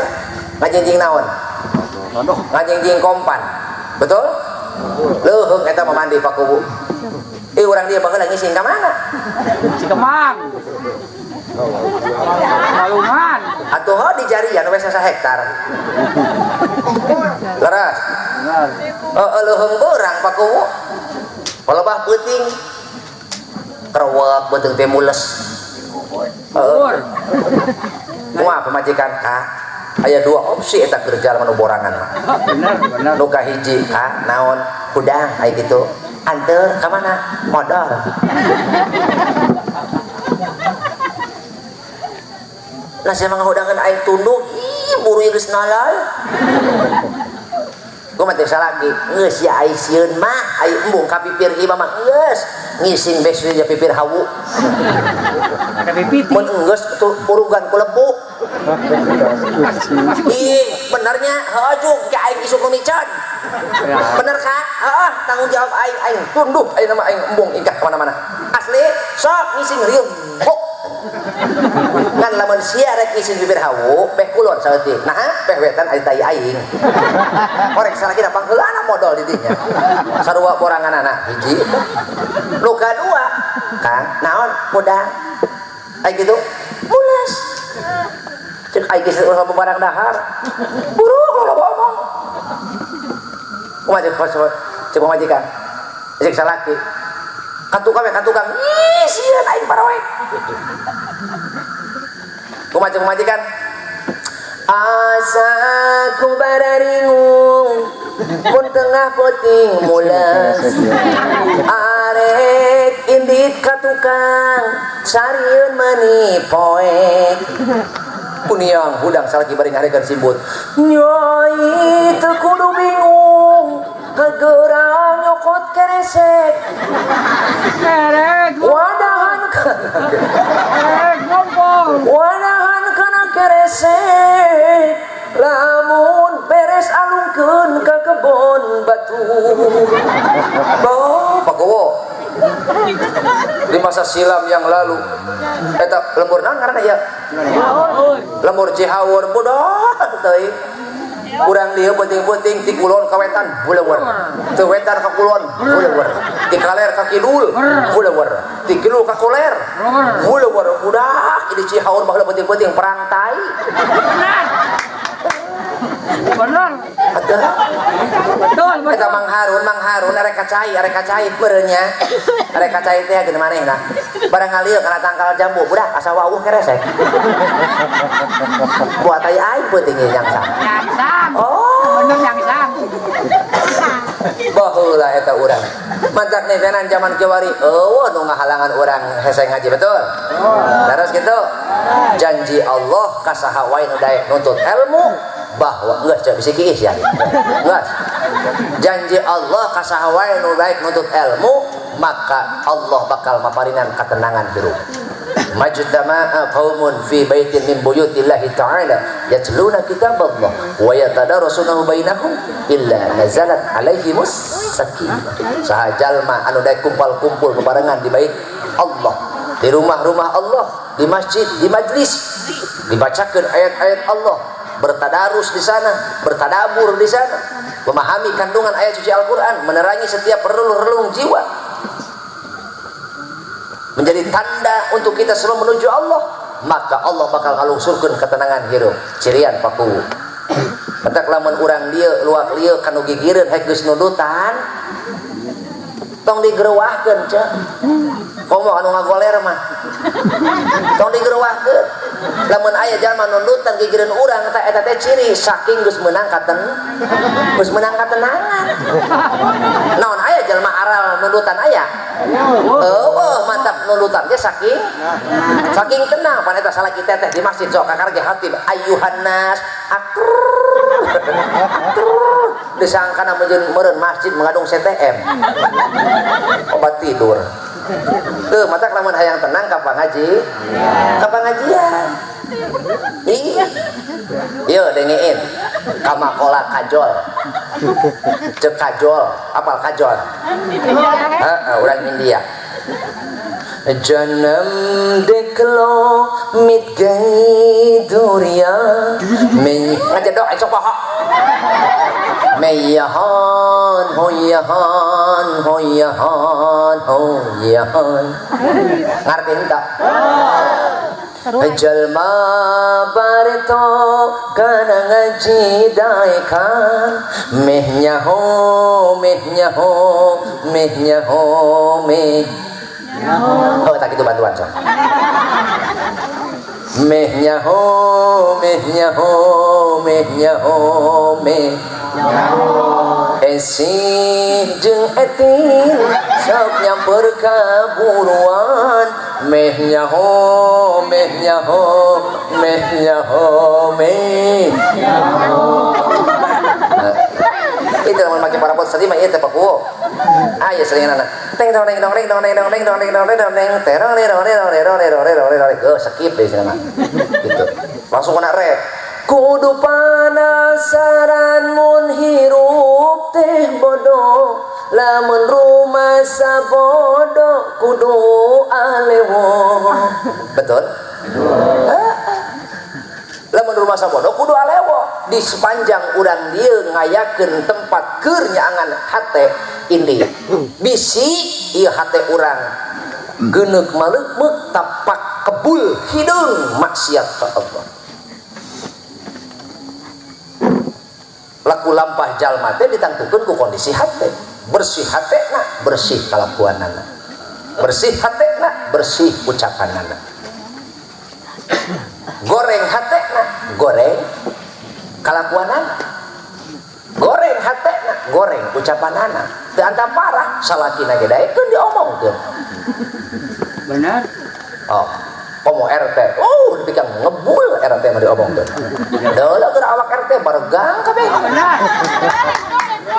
ngajingjing naon? Ngajingjing kompan. Betul? Leuheung eta mah mandi Pak Kubu. Urang dia baheula ngising ka mana? Cikemang. Walungan. Atuh ho di jarian we sasa hektar. Leres. Benar. Heeh leuheung beurang Pak Kubu. Palebah peuting. Kerewek beuteung teh mules. Heeh. Kumaha pamajikan ka? Aya dua opsi eta keur jalma nu borangan mah. Bener, bener. Nu kahiji ka naon? Hudang aya kitu. Anteur ka mana? Modal. Lah sia mah ngahudangan aing tunduk, ih buru geus nalal. Kumaha teh salaki? Geus ya aing sieun mah, aing embung ka pipir ieu mah geus ngising bees di pipir hawu. Ada pipit. Mun geus urugan ku lepu. Ih, benernya heuh jug ka aing isuk nu miceun. Bener ka? Heeh, tanggung jawab aing, aing tunduk aing mah aing embung ingkah ka mana-mana. Asli sok ngising riung. Ngan lamun sia rek ngising bibir hawu, beh kulon saeutik. Nah, beh wetan ari tai aing. Korek salaki da pangheulana modal di dinya. Sarua boranganana hiji. Nu kadua, Kang, naon mudang. Ai kitu mules. Cek aing geus ulah barang dahar. Buru loba omong. Kumaha cek pamajikan? Cek salaki. Ka tukang we ka tukang. Ih, sieun aing parawe. Kumaha cek pamajikan? Asa ku bararingung mun tengah peuting mules. Arek indit ka tukang sarieun meuni poek. Kuniang hudang salaki bari ngarekeun simbut. Nyai teu kudu bingung gegerang nyokot keresek. Kerek. Wadahan kana kerek ngompol. Wadahan kana keresek. Lamun beres alungkeun ka kebon batu. Boh, Pak Gowo. Di masa silam yang lalu eta lembur naon ngaranna ieu? Lembur Cihawur bodoh teuing. Urang dieu peuting-peuting ti kulon ka wetan buleuwer. Ti wetan ka kulon buleuwer. Ti kaler ka kidul buleuwer. Ti kidul ka koler buleuwer. Budak di Cihawur baheula peuting-peuting perang tai. Benar. Betul. Betul. Eta Mang Harun arek ka cai meureun nya. Arek ka cai teh geus manehna. Barang ngalieu kana tangkal jambu, budak asa wawuh keresek. Buat ai aing peuting ieu nyangsang. Nyangsang. Oh, bener nyangsang. Baheula eta urang. Mantak netenan zaman kiwari, eueuh nu ngahalangan urang hese ngaji betul. Terus kitu. Janji Allah ka saha wae nu daek nuntut ilmu bahwa geus cek bisi kiis ya. Geus. Janji Allah ka saha wae nu daek nuntut ilmu, maka Allah bakal maparinan katenangan hirup. Majtama'a qaumun fi baitin min buyutillahi ta'ala yatluna kitaballah wa yatadarasunahu bainahum illa nazalat alaihimus sakinah. Saha jalma anu daek kumpul-kumpul bebarengan di bait Allah, di rumah-rumah Allah, di masjid, di majlis, dibacakeun ayat-ayat Allah, bertadarus di sana, bertadabur di sana, memahami kandungan ayat suci Al-Qur'an, menerangi setiap relung-relung jiwa, menjadi tanda untuk kita selalu menuju Allah, maka Allah bakal ngalungsurkeun ketenangan hirup. Cirian paku. Matak lamun urang dieu luak lieu kanu gigireun hek geus nundutan tong digerewahkeun ceu. Komo anu ngagoler mah. Tong digerewahkeun. Lamun aya jalma nundutan gigireun urang teh eta teh ciri saking geus meunang geus meunang katenangan. Naon aya jalma aral nundutan aya? Eueuh mantap nundutan ge saking tenang pan eta salaki teteh di masjid sok kakar ge hatib ayyuhan nas akrrr disangkana meureun masjid mengadung CTM obat tidur. Tuh matak lamun hayang tenang ka pangaji ka pangajian. Ih ieu dengein kamakola kajol cek kajol apal kajol heeh urang India. Janam deklo mit gai duria men ngajedok esok poho meyahan hoyahan hoyahan hoyahan ngarti henteu jalma barto kana ngaji daekan meh nyaho meh nyaho meh nyaho meh. Oh tak itu bantuan sok. Meh nyaho meh nyaho meh nyaho meh nyaho esih jeung etin sok nyamper kaburuan meh nyaho meh nyaho meh nyaho meh nyaho. Itu lamun make parabot sedih mah ieu teh pakuo. Ah ieu seringan anak. Teng dong deng dong deng dong deng dong deng dong deng dong deng dong deng terong terong terong terong terong terong terong geus skip deh cenah. Gitu. Langsung kena rek. Kudu panasaran mun hirup teh bodoh lamun rumasa bodoh kudu alewo. Betul? Betul. Lamun rumasa bodoh kudu alewo. Di sepanjang urang dieu ngayakeun tempat keur nyaangan hate ini bisi ieu hate urang geuneuk maleukmeuk tapak kebul hideung maksiat ka Allah. Laku lampah jalma teh ditangtukeun ku kondisi hate. Bersih hatena, bersih kalakuanana. Bersih hatena, bersih ucapanana. Goreng hatena, goreng kalakuanana. Goreng hatena, goreng ucapanana. Teu antah parah salakina ge daekeun diomongkeun. Benar. Oh, komo RT. Oh, dipikang ngebul RT mah diomongkeun. Deuleu keur awak RT baregang kabeh. Benar.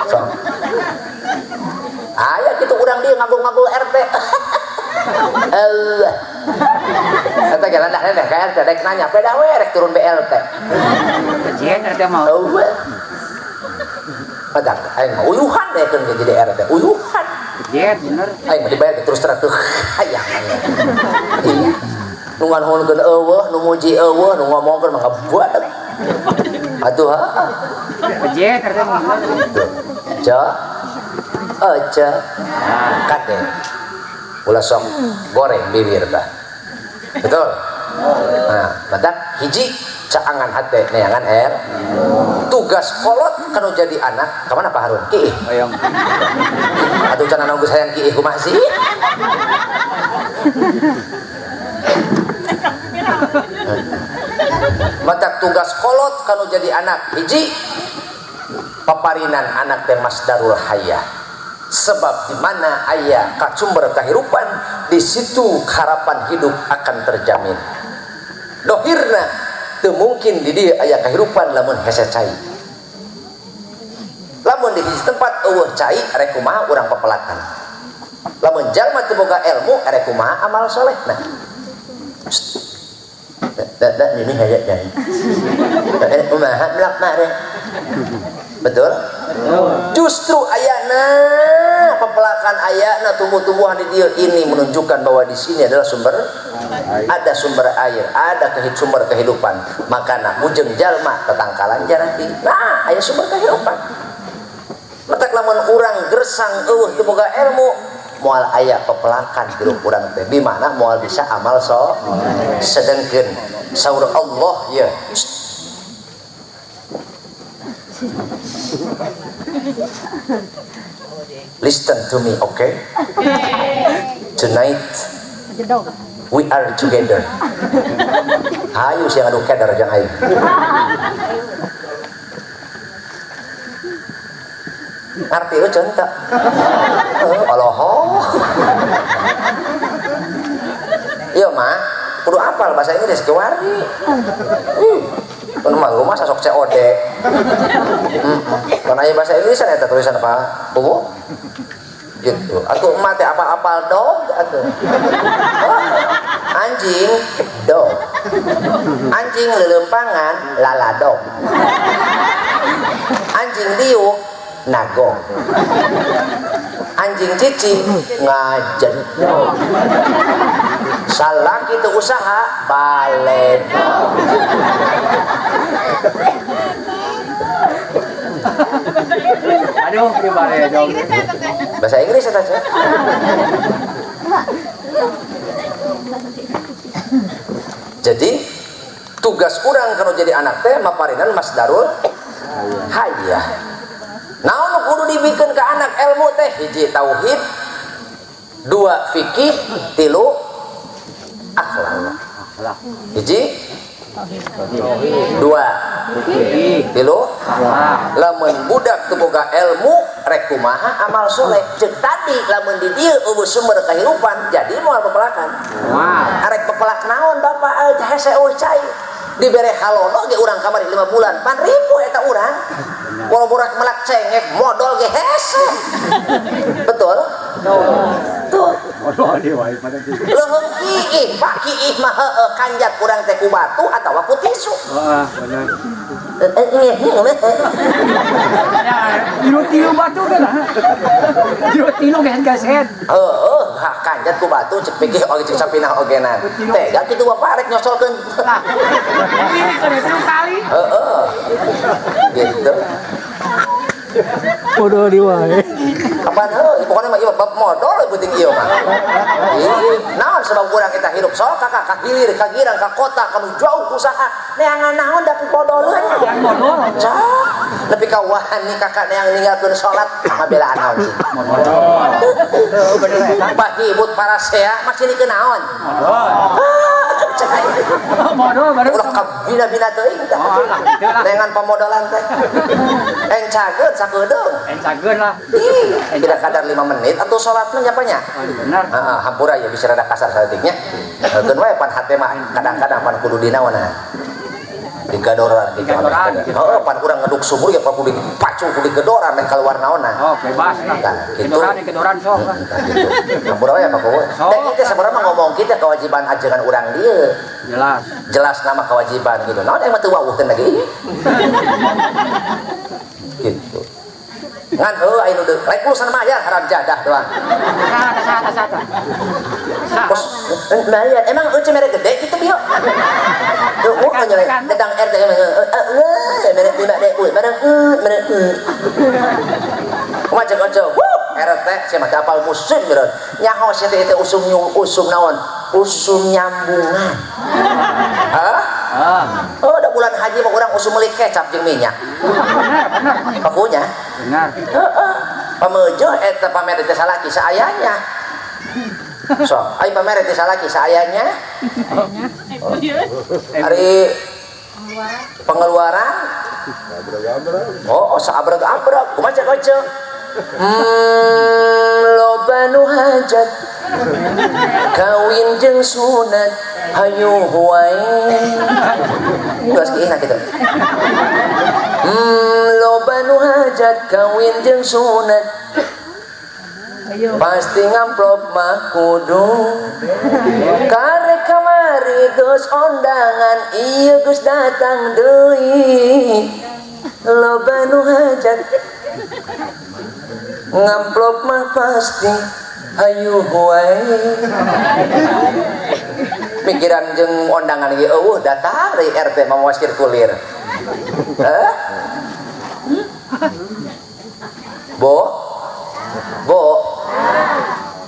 So. Aya kitu urang dieu ngagul-ngagul RT. Allah. Eta ge landah deh ka RT rek nanya, "Peda we rek turun BLT." Kajian RT mah. Eueuh. Padak aing mah uyuhan deh keun jadi RT, uyuhan. Kajian bener. Aing mah dibayar terus terang tuh hayang. Iya. Nu nganhunkeun eueuh, nu muji eueuh, nu ngomongkeun mah ngabuat. Atuh ha. Kajian RT mah. Ca. Aja. Kade. Ulah sok goreng bibir tah. Betul? Nah, badak hiji caangan hate neangan er. Tugas kolot kanu jadi anak, ka mana Pak Harun? Kiih. Hayang. Atuh can anu geus hayang kiih kumaha sih? Matak tugas kolot kanu jadi anak hiji paparinan anak teh masdarul hayah. Sebab di mana aya kacumber kehidupan, di situ harapan hidup akan terjamin. Dohirna teu mungkin di dieu aya kehidupan lamun hese cai. Lamun di hiji tempat eueuh cai rek kumaha urang pepelakan. Lamun jalma teu boga ilmu rek kumaha amal solehna. Da ini hayat cai. Kumaha melak mare. Betul? Justru ayana pepelakan ayana tumbuh-tumbuhan di dia ini menunjukkan bahwa di sini adalah sumber, ada sumber air, ada sumber kehidupan. Makana mujeng jalma tetangkalan jarati. Nah, aya sumber kehidupan. Matak lamun urang gersang eueuh teu boga ilmu, moal aya pepelakan hirup urang teh. Di mana moal bisa amal so sedengkeun saur Allah ya. Listen to me, okay? Tonight we are together. Hayu sih ngadu keder jeung aing. Ngarti lu contoh. Oloh. Iya mah, kudu apal bahasa Inggris ke wargi. Kan mah rumah sasok COD. Kan aya bahasa Inggris eta tulisan apa? Bubu? Gitu. Atuh emak teh apal-apal dog atuh. Oh, anjing dog. Anjing leuleumpangan laladog. Anjing diuk nagong. Anjing cicing ngajen. Salah kitu usaha baledog. Aduh, di baledog. Bahasa Inggris eta teh. Jadi tugas urang kalau jadi anak teh maparinan masdarul hayah. Naon nu kudu dibikeun ka anak ilmu teh? Hiji tauhid, dua fikih, tilu akhlak. Hiji dua tilu akhlak. Lamun budak teu boga ilmu rek kumaha amal soleh. Ceuk tadi lamun di dieu eueuh sumber kahirupan jadi moal pepelakan. Arek pepelak naon bapak hese eueuh cai. Dibere halono ge urang kamari 5 bulan pan ribu eta urang. Walau borak melak cengek modal ge hese. Betul? Tuh. Modal di wae pada kitu. Leuheung kiih, Pak kiih mah heueuh kanjat urang teh ku batu atawa ku tisu. Heeh, bener. Tilu-tilu batu kan. Tilu-tilu geus gaset. Heueuh, kanjat ku batu cek pikir oge cek sapinah ogenan. Tega kitu bapak rek nyosolkeun. Lah. Tilu kali. Heeh. Gitu. Bodoh di wae. Kapan heuh, pokona mah ieu bab modal penting ieu mah. Ih, naon sebab urang kita hirup sok kakak ka hilir ka girang ka kota ka nu jauh usaha. Neangan naon da ku podoleun. Modal. Cak, nepi ka wani kakak neang ninggalkeun salat ngabelaan naon sih. Modal. Heuh bener eta. Pahibut parasea masih dikeun naon. Modal. Modal baru. Ulah kabina-bina teuing tah. Neangan pamodalan teh. Encageun sakedeung. Encageun lah. Ih, tidak kadar 5 menit atau sholatnya nyapanya. Benar. Heeh, hampura ya bisa rada kasar saeutiknya. Keun wae pan hate mah kadang-kadang pan kudu dinaonan. Digadoran gitu. Heeh, pan urang ngeduk sumur ya pan kudu dipacu kudu digedoran meh kaluar naonna. Oh, bebas lah. Gitu. Gedoran sok lah. Gitu. Hampura wae Pak Kuwu. Dan itu sebenarnya mah ngomong kita kewajiban ajengan urang dieu. Jelas. Jelas nama kewajiban gitu. Naon emang teu wawuh teh lagi. Gitu. Ngan heuh aya nu deuk. Rek urusan mayar haram jadah doang. Sata. Kos mayar emang eueuh mere gede kitu bieu. Duh, oh nyelek tentang RT mere 5 DU, mere mere. Kumaha cek ojo. Wuh, RT sia mah apal musim meureun. Nyaho sia teh teh usum usum naon? Usum nyambungan. Hah? Oh, udah bulan haji mah urang usum meuli kecap jeung minyak. Benar, benar. Pakunya? Benar. Heeh. Pameujeuh eta pamere teh salaki saayanya. Sok, ai pamere teh salaki saayanya. Ari pengeluaran. Oh, saabreg-abreg. Kumaha cek oce? Loba nu hajat kawin jeung sunat hayu wae. Geus kiihna kitu. Loba nu hajat kawin jeung sunat pasti ngamplop mah kudu karek kamari geus ondangan ieu geus datang deui. Loba nu hajat ngamplop mah pasti hayu wae. Pikiran jeung ondangan ieu eueuh datang deui RT mawa sirkulir. Heh? Bo? Bo?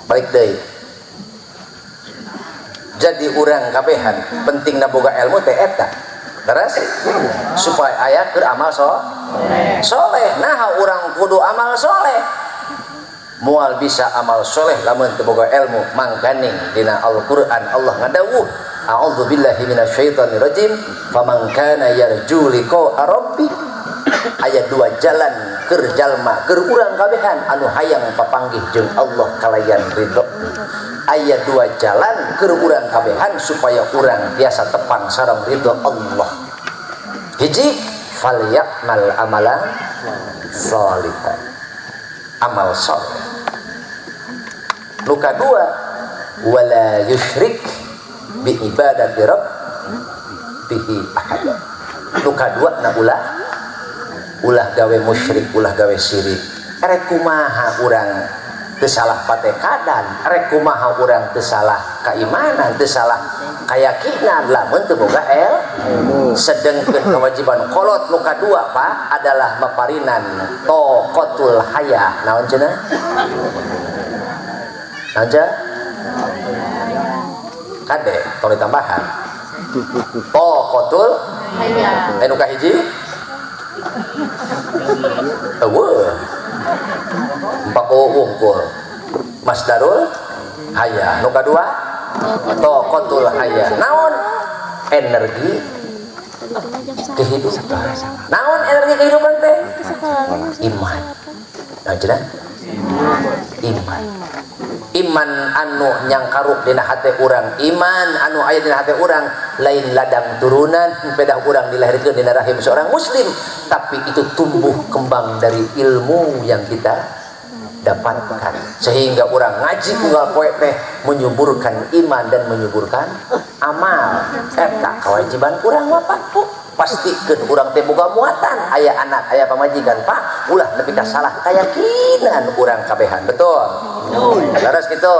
Balik deui. Jadi urang kabehan pentingna boga ilmu teh eta. Terus supaya aya keur amal Soleh. Nah urang kudu amal soleh. Moal bisa amal soleh lamun teu boga ilmu. Mangkaning dina Al-Qur'an Allah ngadawuh, a'udzubillahi minasyaitonirrajim, faman kana yarju liqa'a rabbih. Aya dua jalan keur jalma keur urang kabehan anu hayang papanggih jeung Allah kalayan ridho. Aya dua jalan keur urang kabehan supaya urang biasa tepang sareng ridho Allah. Hiji, falyamal amalan sholihan, amal soleh. Nu kadua, wala yusyrik bi ibadati rabbih ahada. Nu kadua na ulah gawe musyrik, ulah gawe syirik. Rek kumaha urang teu salah patekadan, rek kumaha urang teu salah keimanan, teu salah keyakinan lamun teu boga ilmu. Sedengkeun kewajiban kolot nu kadua Pak adalah maparinan toqatul haya. Naon cenah? Naon cenah? Kade tong ditambahan. Toqatul haya. Anu kahiji? Eueuh. Empako wungkul. Masdarul haya. Nu kadua? Toqatul haya. Naon? Energi kehidupan. Naon energi kehidupan teh? Iman. Naon cenah? Iman. Iman anu nyangkaruk dina hate urang, iman anu aya dina hate urang lain ladang turunan pedah urang dilahirkeun dina rahim seorang muslim, tapi itu tumbuh kembang dari ilmu yang kita dapatkan, sehingga orang ngaji unggal poe teh menyuburkan iman dan menyuburkan amal. Eta kewajiban urang mah Pak. Pastikeun urang teh boga muatan, aya anak, aya pamajikan Pak, ulah nepi ka salah keyakinan urang kabehan. Betul? Leres kitu.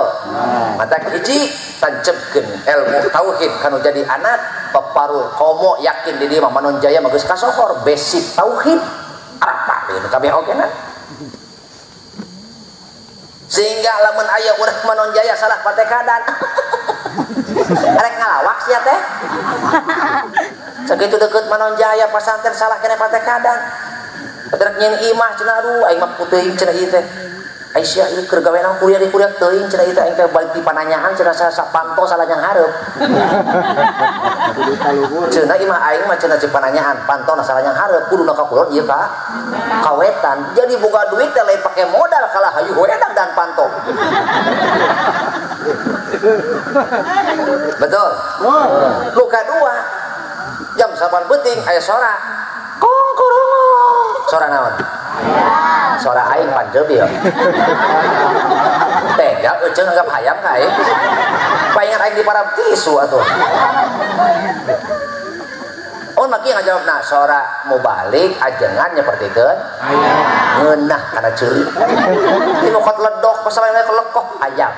Mata hiji tancepkeun ilmu tauhid kanu jadi anak paparul komo yakin di dieu mah Manonjaya mah geus kasohor basic tauhid apa ieu kabeh oge na. Sehingga lamun aya urang Manonjaya salah patekadan arek ngalawak sia teh. Sakitu deukeut Manonjaya pasantren salah kene patekadan. Rek nyeun imah cenah aduh aing mah puteuing cenah ieu teh. Ai sia ieu keur gawe naon kuliah di kuliah teuing cenah ieu teh aing teh balik di pananyaan cenah sapanto salah yang hareup. Cenah imah aing mah cenah ci pananyaan panto salah yang hareup kuduna ka kulon ieu ka kawetan. Jadi boga duit teh lain pake modal kalah hayu hoedang dan panto. Betul. Luka dua jam 8 peuting aya sora kong korongo. Sora naon? Sora aing panjeu ieu. Tega euceung anggap hayam ka aing. Paingan aing diparab tisu atuh. Oh maki ngajawabna sora mubalik ajengan nyepertikeun ayam. Ngeunah kana ceuli. Ini nu kot ledok pasalana kelekoh ayam.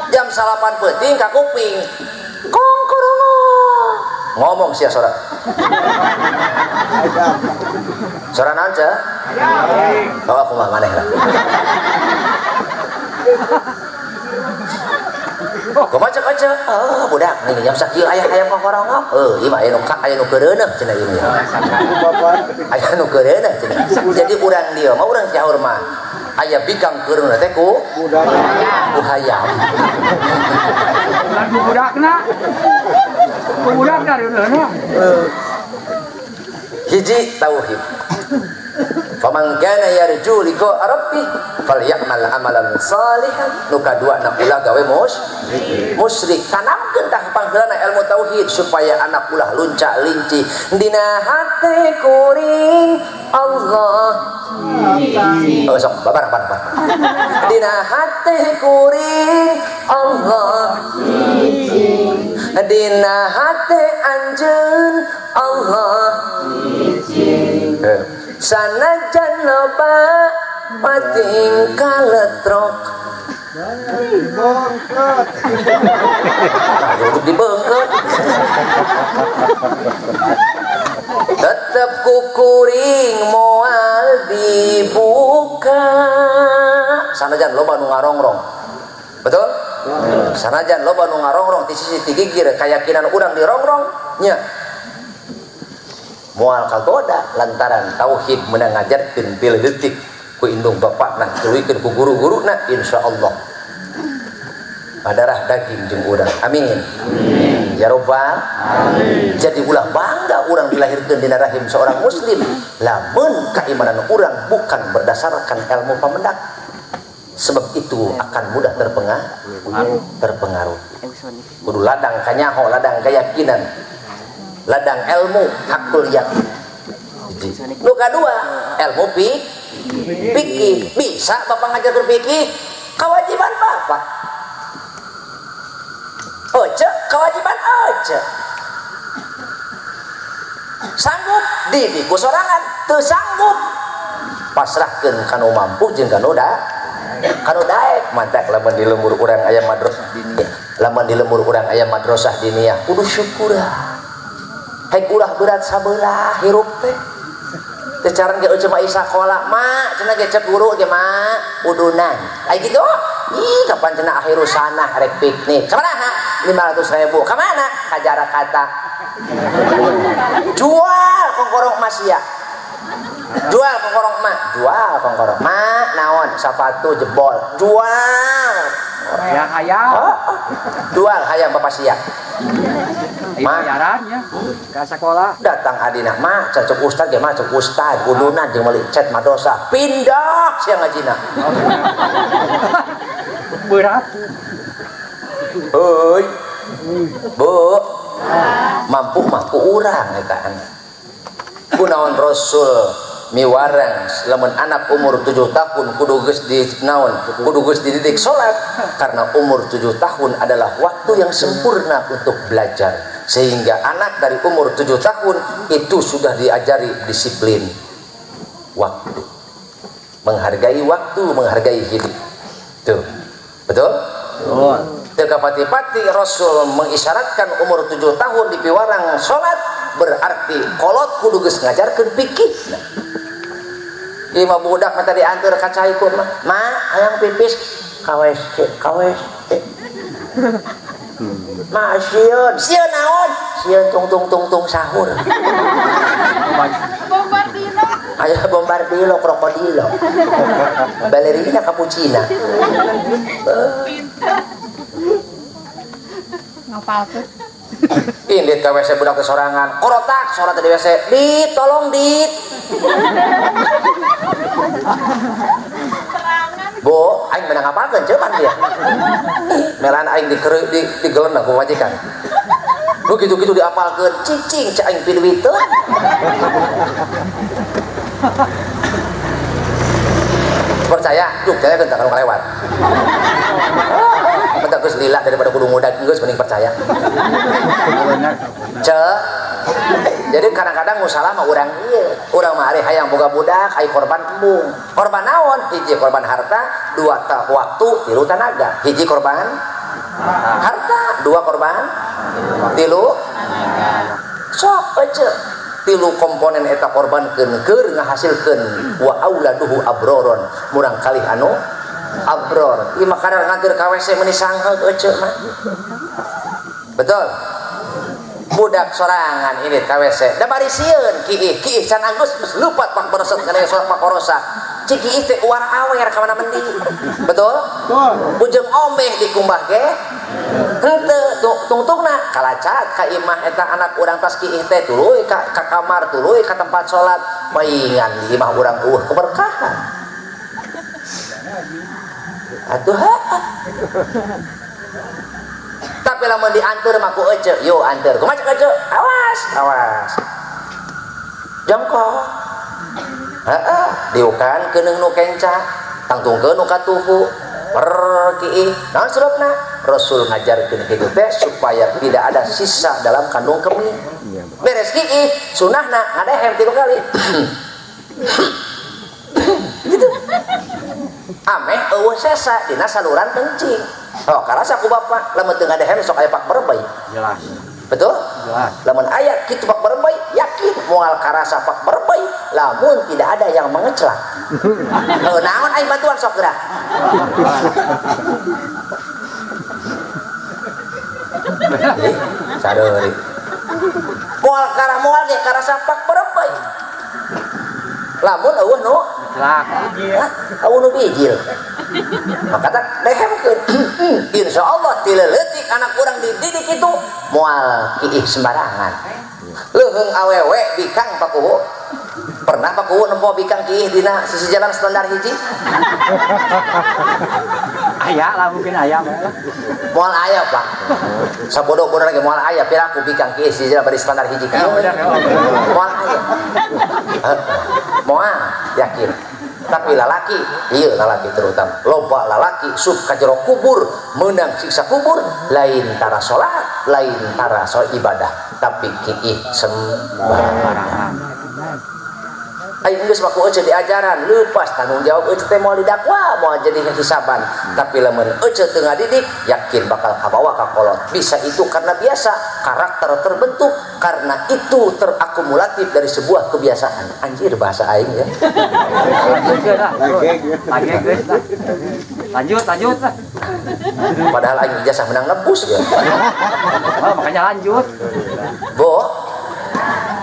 Jam 8 peuting ka kuping. Kong korongo. Ngomong sia sora. Sora naon ceu? Oh aku mah maneh lah. Kumaha cek aja? Oh, budak nih jam sakieu aya hayam kokorongok. Heuh, ieu mah aya nu aya nu keureuneuh cenah ieu mah. Aya nu keureuneuh cenah. Jadi urang dieu mah urang Cihaur mah aya bikang keureuneuh teh ku budak ku hayam. Ku budakna. Ku budakna reuneuna. Hiji tauhid. Faman kana yarju liqa rabbih falyamal amalan salihan. Nu kadua na ulah gawe musyrik. Tanamkeun tah pangheulana ilmu tauhid supaya anak ulah lunca linci dina hate kuring Allah. Oh sok babar babar. Dina hate kuring Allah. Dina hate anjeun Allah. Sanajan loba pating kaletrok. Nah, dibengket. Tetep kukuring moal dibuka. Sanajan loba nu ngarongrong. Betul? Sanajan loba nu ngarongrong ti sisi ti gigir keyakinan urang dirongrong nya. Moal kagoda lantaran tauhid meunang ngajarkeun bil detik ku indung bapakna tuluikeun ku guru-guruna insyaallah. Padarah daging jeung urang. Amin. Ya robbal alamin. Jadi ulah bangga urang dilahirkeun dina rahim seorang muslim lamun keimanan urang bukan berdasarkan ilmu pamendak. Sebab itu akan mudah terpengaruh. Kudu ladang kanyaho, ladang keyakinan, ladang ilmu hakul yakin. Nu kadua, ilmu fikih. Bisa bapak ngajarkeun fikih? Kewajiban bapak. Oce, kewajiban oce. Sanggup didik ku sorangan, teu sanggup pasrahkeun kanu mampu jeung kanu kanu daek. Mantak lamun di lembur urang aya madrasah diniyah, lamun di lembur urang aya madrasah diniyah kudu syukur. Hek ulah berat sabelah hirup teh. Teu caran ge euceu mah sakola, mak cenah ge cek guru ge mak udunan. Ai kitu? Ih kapan cenah akhiru sanah rek piknik. Sabaraha? 500.000. Ka mana? Ka Jakarta. Jual kongkorong emas ya. Jual kongkorong emak, jual kongkorong mak naon sepatu jebol, jual. Ya hayam. Oh, jual hayam bapak sia. Mak bayarannya ke sekolah. Datang adina mak cecek ustad ge mak cek ustad udunan jeung meuli cet madrasah. Pindah sia ngajina. Berat. Heuy. Bu. Mampu mah ku urang eta anak. Kunaon Rasul miwarang lamun anak umur 7 tahun kudu geus di naon kudu geus dididik salat karena umur 7 tahun adalah waktu yang sempurna untuk belajar sehingga anak dari umur 7 tahun itu sudah diajari disiplin waktu, menghargai waktu, menghargai hidup. Tuh, betul? Betul. Teu kapati-pati Rasul mengisyaratkan umur 7 tahun di piwarang salat berarti kolot kudu geus ngajarkeun fikih. Ieu mah budak mah tadi anteur ka cai ku mah, ma hayang pipis ka WC, ka WC. Ma sieun, sieun naon? Sieun tung tung tung tung sahur. Bombardilo. Aya bombardilo krokodilo. Balerina cappuccina. Ngapalkeun. Indit ka WC budak teh sorangan, korotak sorangan teh di WC. Dit, tolong dit. Bu, aing menang ngapalkeun ceupan dia. Melan aing dikereu di digelenang ku majikan. Nu kitu-kitu diapalkeun, cicing cek aing piduiteun. Percaya, duh percaya keun tah kalewat. Bentar geus lila daripada kudu ngudag geus mending percaya. Cek. Jadi kadang-kadang nu salah mah urang ieu. Urang mah ari hayang boga budak, ai korban embung. Korban naon? Hiji korban harta, dua waktu, tilu tanaga. Hiji korban harta, dua korban tilu sok ece. Tilu komponen eta korbankeun keur ngahasilkeun wa auladuhu abroron murang kalih anu abror. Ieu mah kadar nganteur ka WC meuni sangheug ece mah. Betul? Budak sorangan ini ka WC. Da bari sieun kiih kiih can anggus geus lupat pak beresep kana sok pakorosa. Cik kiih teh uar awer ka mana mendi. Betul? Betul. Bujeng omeh dikumbah ge. Henteu tungtungna kalacat ka imah eta anak urang tas kiih teh tuluy ka kamar tuluy ka tempat salat paingan di imah urang eueuh keberkahan. Atuh heuh. Tapi lamun dianteur mah ku ece, yo anteur. Kumaha cek ece? Awas, awas. Jongkok. Heeh, diukan keuneung nu kenca, tangtungkeun nu katuhu. Per kiih. Naon sebabna? Rasul ngajarkeun kitu teh supaya tidak ada sisa dalam kandung kemih. Beres kiih, sunahna ngadehem 3 kali. Gitu. Ameh eueuh sesa dina saluran kencing. Oh, karasa ku bapak lamun teu ngadehem sok aya pak berebay. Jelas. Betul? Jelas. Lamun aya kitu pak berebay, yakin moal karasa pak berebay lamun tidak ada yang mengeclak. Heuh, naon aing bantuan sok geura. Sadeuri. Moal karah moal ge karasa pak perempai. Lamun eueuh nu Celak. Eueuh nu bijil. Maka tak dehemkeun. Insyaallah ti leutik anak urang dididik itu moal kiih sembarangan. Leuheung awewe bikang Pak Kuwu. Pernah Pak Kuwu nempo bikang kiih dina sisi jalan standar hiji? Aya lah mungkin aya lah. Moal aya Pak. Sabodo-bodo lagi moal aya piraku bikang kiih sisi jalan bari standar hiji. Moal aya. Moal yakin. Tapi lalaki, iya lalaki terutama. Loba lalaki sub ka jero kubur, meunang siksa kubur, lain tara salat, lain tara ibadah, tapi kiih sembarangan. Ayo geus mah ku ece diajaran, lepas tanggung jawab ece teh moal didakwa, moal jadi hisaban. Tapi lamun ece teu ngadidik, yakin bakal kabawa ka kolot. Bisa itu karena biasa, karakter terbentuk karena itu terakumulatif dari sebuah kebiasaan. Anjir bahasa aing ya. Lanjut, lanjut lah. Padahal aing ijazah menang nebus ya. Oh, makanya lanjut. Bo.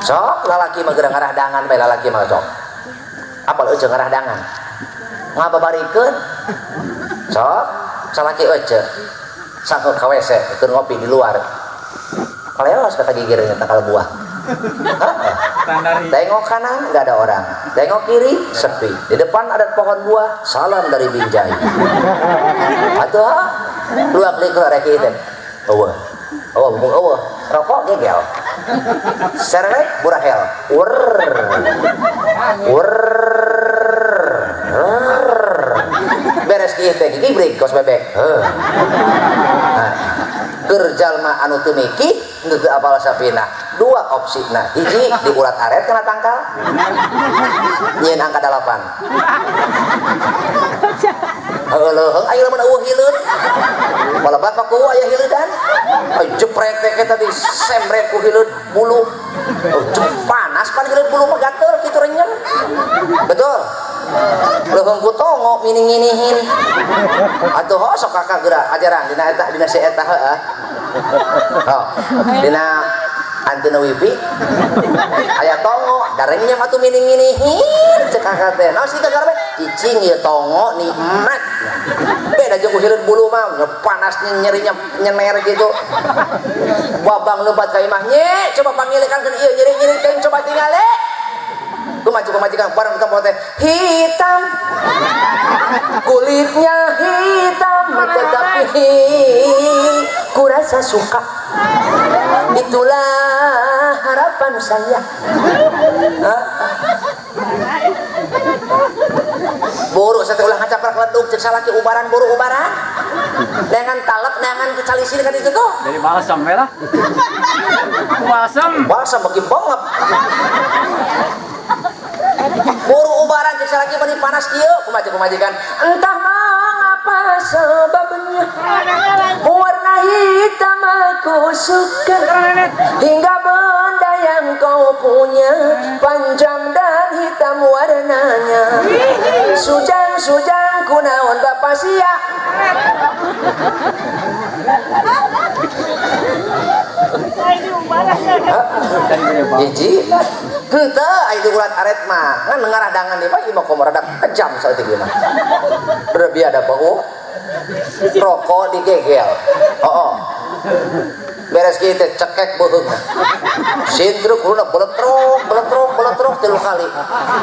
Sok lalaki mah geura ngarahdangan bae lalaki mah sok. Apal euceu ngarahdangan. Ngababarikeun. Sok salaki euceu. Sangkeut ka WC keur ngopi di luar. Kaleos kata gigirnya tangkal buah. Tengok kanan nggak ada orang, tengok kiri sepi. Di depan ada pohon buah, salam dari Binjai. Atuh dua klik rek ieu teh. Eueuh. Eueuh, eueuh. Rokok gegel. Serek burahel. Ur. Ur. Beres kieu teh gigi break kos bebek. Heuh. Nah, keur jalma anu teu mikir teu apal sapina. Dua opsina. Hiji diurat aret kana tangkal. Nyieun angka 8. Heuh leuheung aya lamun eueuh hileud. Palebat mah ku aya hileudan. Ay jeprek teh eta disemret ku hileud bulu. Oh, panas pan hileud bulu mah gatel kitu renyem. Betul. Leuheung ku tongo mining-nginihin. Atuh ho sok kakak geura ajaran dina eta dina si eta heuh. Oh, dina antena wifi aya tongo darenyem atuh mining-nginihin cek kakak teh. Naon sih kakak teh? Cicing ieu tongo nikmat. Beda jeung hileud bulu mah panasnya nyerinya nyener gitu. Babang lebat ka imah nye, coba panggilkan keun ieu nyeri-nyeri teh coba tingale. Kumaha pamajikan bareng ketemu teh hitam. Kulitnya hitam tetapi kurasa suka. Itulah harapan saya. Hah? Boru saya ulah ngacaprak ledug cek salaki ubaran boru ubaran. Neangan talek neangan kecalisin kan itu tuh. Dari balsam we lah. Balsam. Balsam bagi bongep. Boru ubaran cek salaki bari panas kieu kumaha pamajikan. Entah mengapa sebabnya warna hitam aku suka hingga benda yang kau punya panjang dan hitam warnanya. Sujang-sujang kunaon bapak sia. Hiji henteu aya di urat aret mah ngan ngarahdangan deui mah ieu mah komo rada kejam saeutik ieu mah. Berbiada bau rokok digegel. Oh, oh. Beres kieu teh cekek beuheungna. Sindruk huluna beletrok, beletrok, beletrok tilu kali.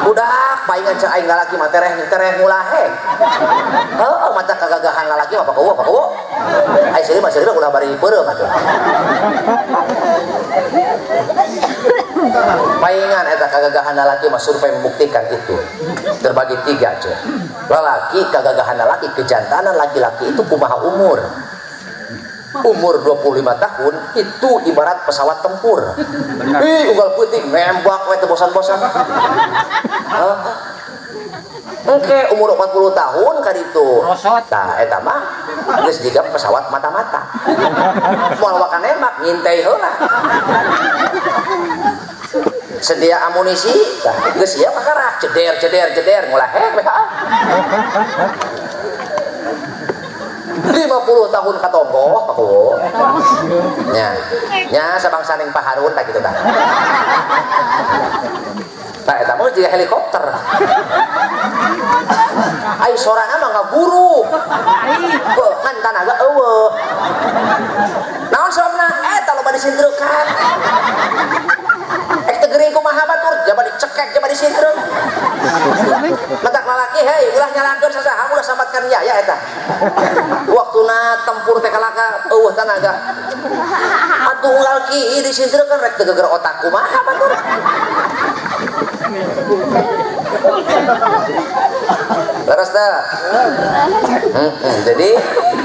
Budak paingan cek aing lalaki mah tereh tereh ngulahe. Heuh, mata kagagahan lalaki mah pakuwu, pakuwu. Ai seuri mah seuri mah ulah bari peureum atuh. Paingan eta kagagahan lalaki mah survei membuktikan itu. Terbagi tiga cek. Lalaki kagagahan lalaki kejantanan laki-laki itu kumaha umur. Umur 25 tahun itu ibarat pesawat tempur. Ih, unggal peuting nembak we teu bosan-bosan. Engke umur 40 tahun ka ditu. Tah eta mah geus jiga pesawat mata-mata. Moal waka nembak ngintai heula. Sedia amunisi, tah geus siap kakarah ceder ceder ceder ngulahek we. 50 tahun katonggoh aku. Nya. Nya sabangsa ning Paharun tah kitu tah. Tah eta mah jiga helikopter. Ai sorana mah ngaburu. Heuh, ngan tanaga eueuh. Naon sababna? Eta loba disindreukan. Ek teu gering kumaha batur, jaba dicekek, jaba disindreuk. Matak lalaki hei ulah nyalahkeun sasaha ulah sambatkan ya ya eta. Waktuna tempur teh kalaka eueuh tanaga. Atuh unggal ki disindreukeun rek teu geger otak kumaha batur. Leres teh. Jadi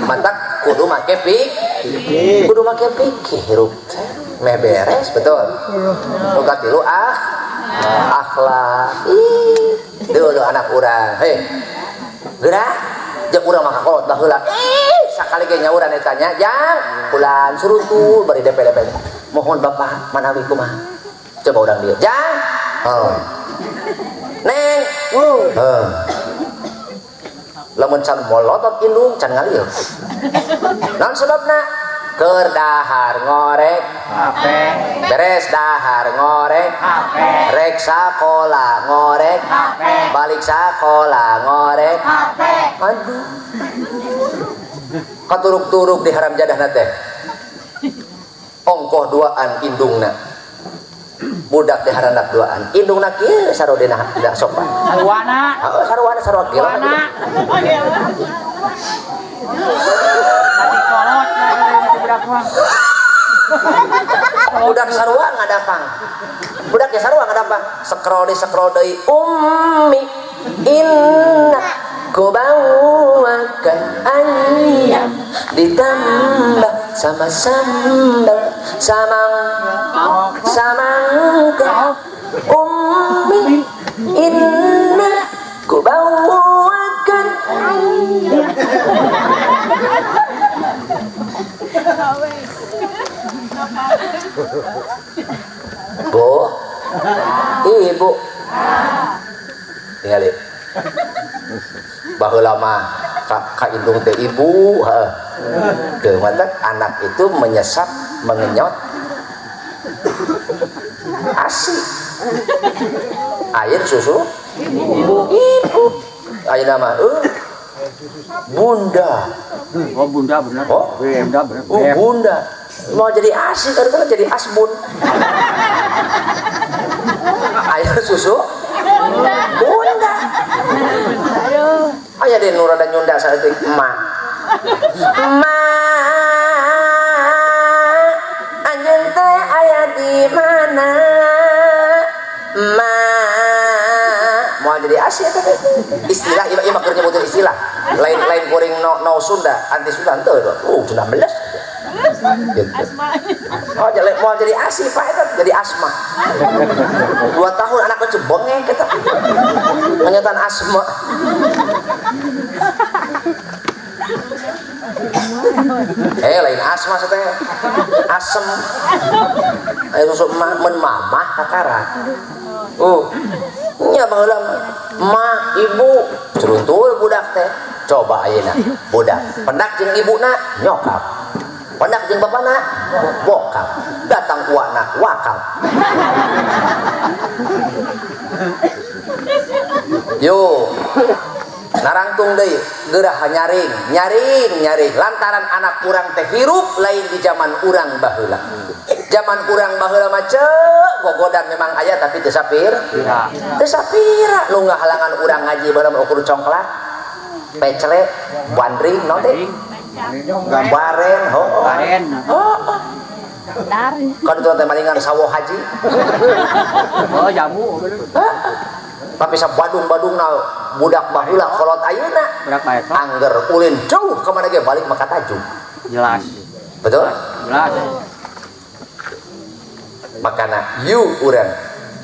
matak kudu make pikir. Kudu make pikir hirup teh. Meh beres betul. Nu katilu akhlak. Ih, dulu anak urang. Hei. Geura jeung urang mah kakolot baheula. Ih, sakali ge nyauran eta nya, jang bulan suruntul bari DP-DP. Mohon Bapak manawi kumaha. Coba urang dieu. Jang. Oh. Neng. Heuh. Lamun can molotot indung can ngalieu. Naon sebabna? Keur dahar ngorek HP. Beres dahar ngorek HP. Rek sakola ngorek HP. Balik sakola ngorek HP. Aduh. Katuruk-turuk di haram jadahna teh. Ongkoh duaan indungna. Budak di haranap duaan. Indungna kieu sarodena tidak sopan. Sarwana. Heeh, sarwana sarwa gelo. Budak sarua ngadapang. Budak ya sarua ngadapang. Scroll deui ummi inna ku bawakan ayam ditambah sama sambal samangka ummi inna ku bawakan ayam. Bu, ibu, tinggal. Baheula mah ka indung teh ibu, heuh. Teu matak anak itu menyesap, mengenyot ASI. Air susu ibu. Ibu. Ayeuna mah bunda. Oh bunda benar. Oh, bunda benar. Oh bunda. Mau jadi ASI kan jadi asbun. Air susu bunda. Aya deh nu rada nyunda saeutik emak. Emak, anjeun teh aya di mana? Emak. Mau jadi ASI eta teh. Istilah ieu mah keur nyebutin istilah. Lain-lain kuring no Sunda, anti Sunda henteu. Sunda beles. Gitu. Oh, mau jadi ASI Pak eta jadi asma. 2 tahun anak kecil bengek eta. Menyetan asma. Lain asma teh. Asem. Ayo susu mun mamah kakara. Nya baheula mah ibu ceruntul budak teh. Coba ayeuna budak pendak jeung ibuna nyokap. Pendak jeung bapana bokap. Datang uakna wakap. Yo. Narangtung deui geurah nyaring, nyaring, nyaring lantaran anak urang teh hirup lain di zaman urang baheula. Zaman urang baheula mah ceuk gogodan memang aya tapi teu sapir. Teu sapira nu ngahalangan urang ngaji baheula mah ukur congklak, pecle, bandring naon teh? Baren, heuh. Baren. Heuh. Kan itu teh malingan sawo haji. Oh, jamu. Tapi sabadung-badungna budak baheula kolot ayeuna. Budak bae. Angger ulin jauh ka mana ge balik maka tajuk. Jelas. Betul? Jelas. Makana you urang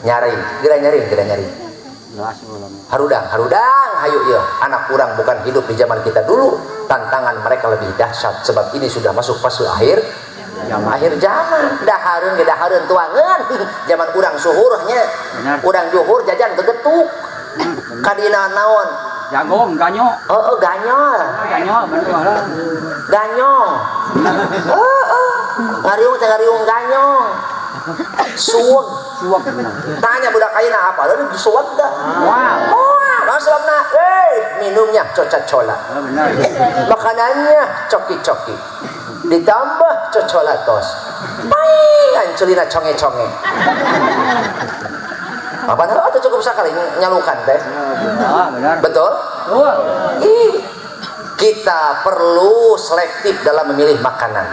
nyaring, geura nyaring, geura nyaring. Jelas ulama. Harudang, harudang hayu ieu. Anak urang bukan hidup di zaman kita dulu. Tantangan mereka lebih dahsyat sebab ini sudah masuk fase akhir zaman. Akhir zaman. Dahareun ge dahareun tuangeun. Zaman urang suhurnya. Urang juhur jajan gegetuk. Kadina naon? Jagong, ganyo. Heeh, ganyol. Ganyol bener. Ganyong. Heeh. Ngariung teh ngariung ganyong. Suweg. Suweg. Tanya budak ayeuna apa? Lalu disuweg dah. Wow. Wah, nah sebabna, minumnya coca-cola. Oh, benar. Makanannya coki-coki. Ditambah cocolatos. Paingan celina conge-conge. Apa nah, atau cukup sekali nyalukan teh. Ah, benar. Betul? Betul. Ih, kita perlu selektif dalam memilih makanan.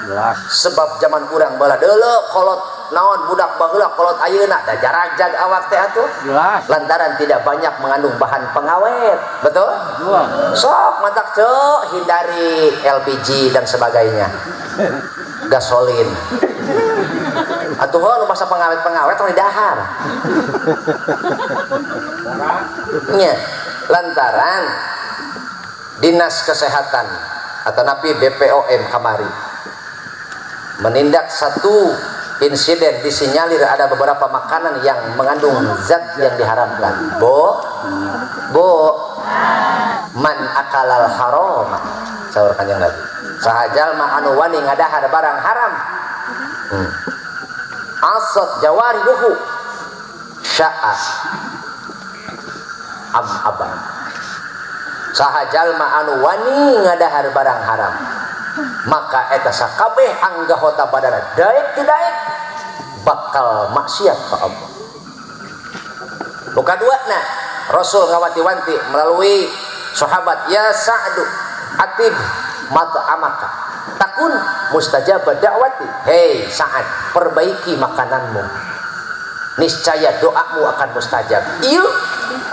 Jelas. Sebab zaman urang baheula deuleu kolot naon budak baheula kolot ayeuna da jarajag awak teh atuh. Jelas. Lantaran tidak banyak mengandung bahan pengawet. Betul? Betul. Sok matak cek hindari LPG dan sebagainya. Gasolin. Atuh heuh nu masa pengawet-pengawet tong didahar. Nya, lantaran Dinas Kesehatan atau napi BPOM kamari menindak satu insiden disinyalir ada beberapa makanan yang mengandung zat yang diharamkan. Bo, bo, man akalal haram, saur Kanjeng Nabi. Saha jalma anu wani ngadahar barang haram. Asat jawarihu sya'a am aba. Saha jalma anu wani ngadahar barang haram, maka eta sakabeh anggota badana daek teu daek bakal maksiat ka Allah. Nu kaduana Rasul ngawanti-wanti melalui sahabat, ya Sa'du atib mat'amaka takun mustajab da'wati. Hei Sa'ad, perbaiki makananmu, niscaya doamu akan mustajab. Ieu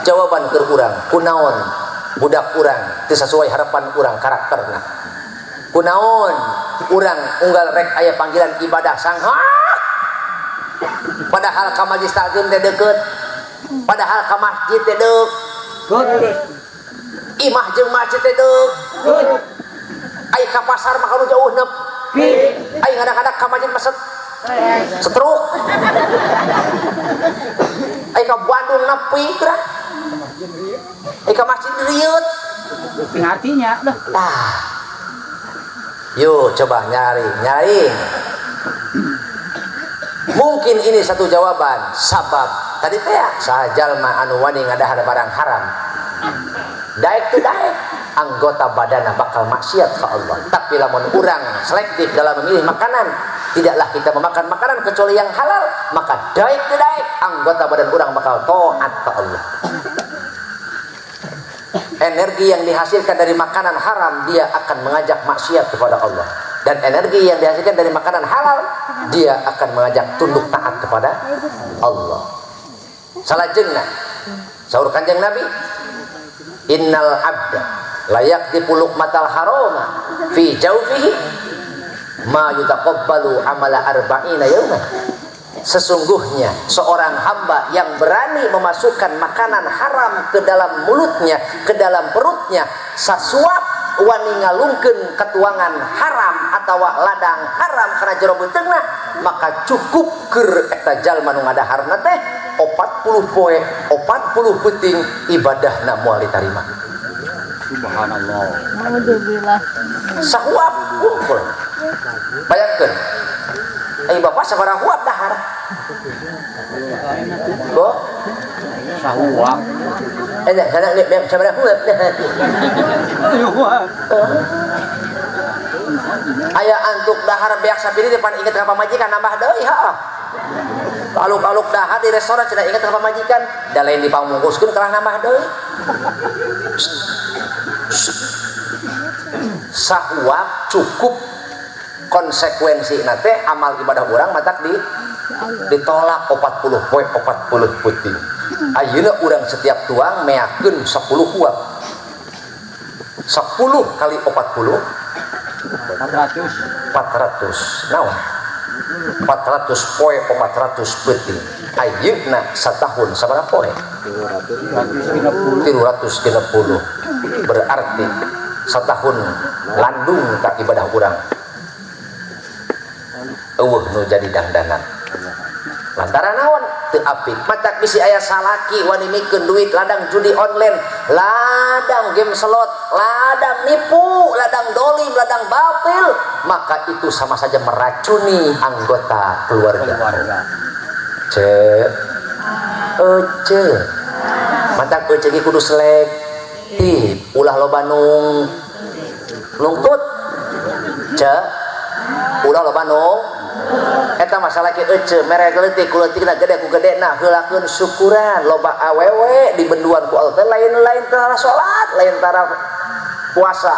jawaban keur urang, kunaon budak urang teu sasuai harapan urang karakterna. Kunaon urang unggal rek aya panggilan ibadah sanghak, padahal ka majlis taklim teh deukeut, padahal ka masjid teh deukeut, imah jeung masjid teh deukeut, ai ka pasar mah kalau jauh nepi, ai ngadak-ngadak ka masjid mah setruk, ai ka Bandung nepi geura, ai ka masjid rieut. Ngartinya dah. Tah. Yuk coba nyari, nyari. Mungkin ini satu jawaban. Sabab tadi teh saha jalma anu wani ngadahar barang haram, daek teu daek anggota badana bakal maksiat ka Allah. Tapi lamun urang selektif dalam memilih makanan, tidaklah kita memakan makanan kecuali yang halal, maka daek teu daek anggota badan urang bakal taat ka Allah. Energi yang dihasilkan dari makanan haram, dia akan mengajak maksiat kepada Allah. Dan energi yang dihasilkan dari makanan halal, dia akan mengajak tunduk taat kepada Allah. Salajengna saur Kanjeng Nabi, innal abda layak dipuluk matal haroma fi jaufihi ma yutaqabbalu amala arba'ina yauman. Sesungguhnya seorang hamba yang berani memasukkan makanan haram ke dalam mulutnya, ke dalam perutnya, sasuap wani ngalungkeun ketuangan haram atawa ladang haram kana jero beuteungna, maka cukup keur eta jalma nu ngadaharna teh 40 poe, 40 peuting ibadahna moal ditarima. Subhanallah. Alhamdulillah. Sahuap wungkul. Bayangkeun. Ai bapak sabaraha huap dahar? Bo? Sahuap. Sana sabaraha huap dahar? Aya antuk dahar beak sapiri depan inget ka pamajikan nambah deui heuh. Aluk-aluk dahar di restoran cenah inget ka pamajikan, da lain dipamungkuskeun kalah nambah deui. Sahuap cukup konsekuensi nate amal ibadah urang matak ditolak 40 poe 40 peuting. Ayeuna urang setiap tuang meakeun 10 huap. 10 kali 40 400. 400. Naon? 400 poe 400 peuting. Ayeuna satahun sabaraha poe? 360. Berarti satahun landung ka ibadah urang. Eueuh nu jadi dangdanan. Lantaran naon? Teu apik. Matak bisi aya salaki wani mikeun duit ladang judi online, ladang game slot, ladang nipu, ladang dolim, ladang batil, maka itu sama saja meracuni anggota keluarga. Keluarga. Ce, ece, matak ece ge kudu selektif, ulah loba nungtut. Ce, ulah loba nung. Eta masalah ke ece mere leutik ku leutikna gede ku gedena heulakeun syukuran loba awewe di benduan ku Allah teh lain-lain tara salat, lain tara puasa.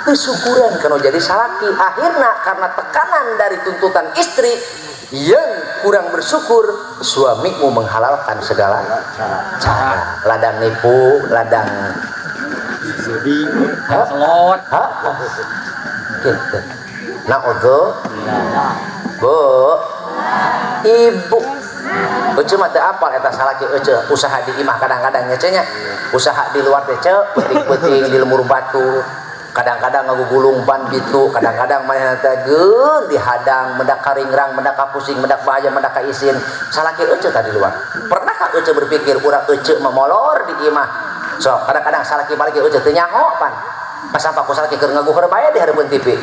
Teu syukuran kana jadi salaki. Akhirna karena tekanan dari tuntutan istri yang kurang bersyukur, suamimu menghalalkan segala cara. Ladang nipu, ladang Judi. Hah? Slot. Hah? Gitu. Naudzubillah. Bu, ibu, Ece mah teu apal eta salaki ece usaha di imah kadang-kadang nya nya. Usaha di luar teh ce, peuting-peuting di lemur batu. Kadang-kadang ngagugulung ban bitu, kadang-kadang manehna teh geun dihadang, mendak karingrang, mendak kapusing, mendak bahaya, mendak kaisin. Salaki ece tadi luar. Pernahkah ece berpikir urang ece memolor di imah? So, kadang-kadang salaki balik ece teu nyaho pan. Pas apa ku salaki keur ngaguheur bae di hareupeun TV.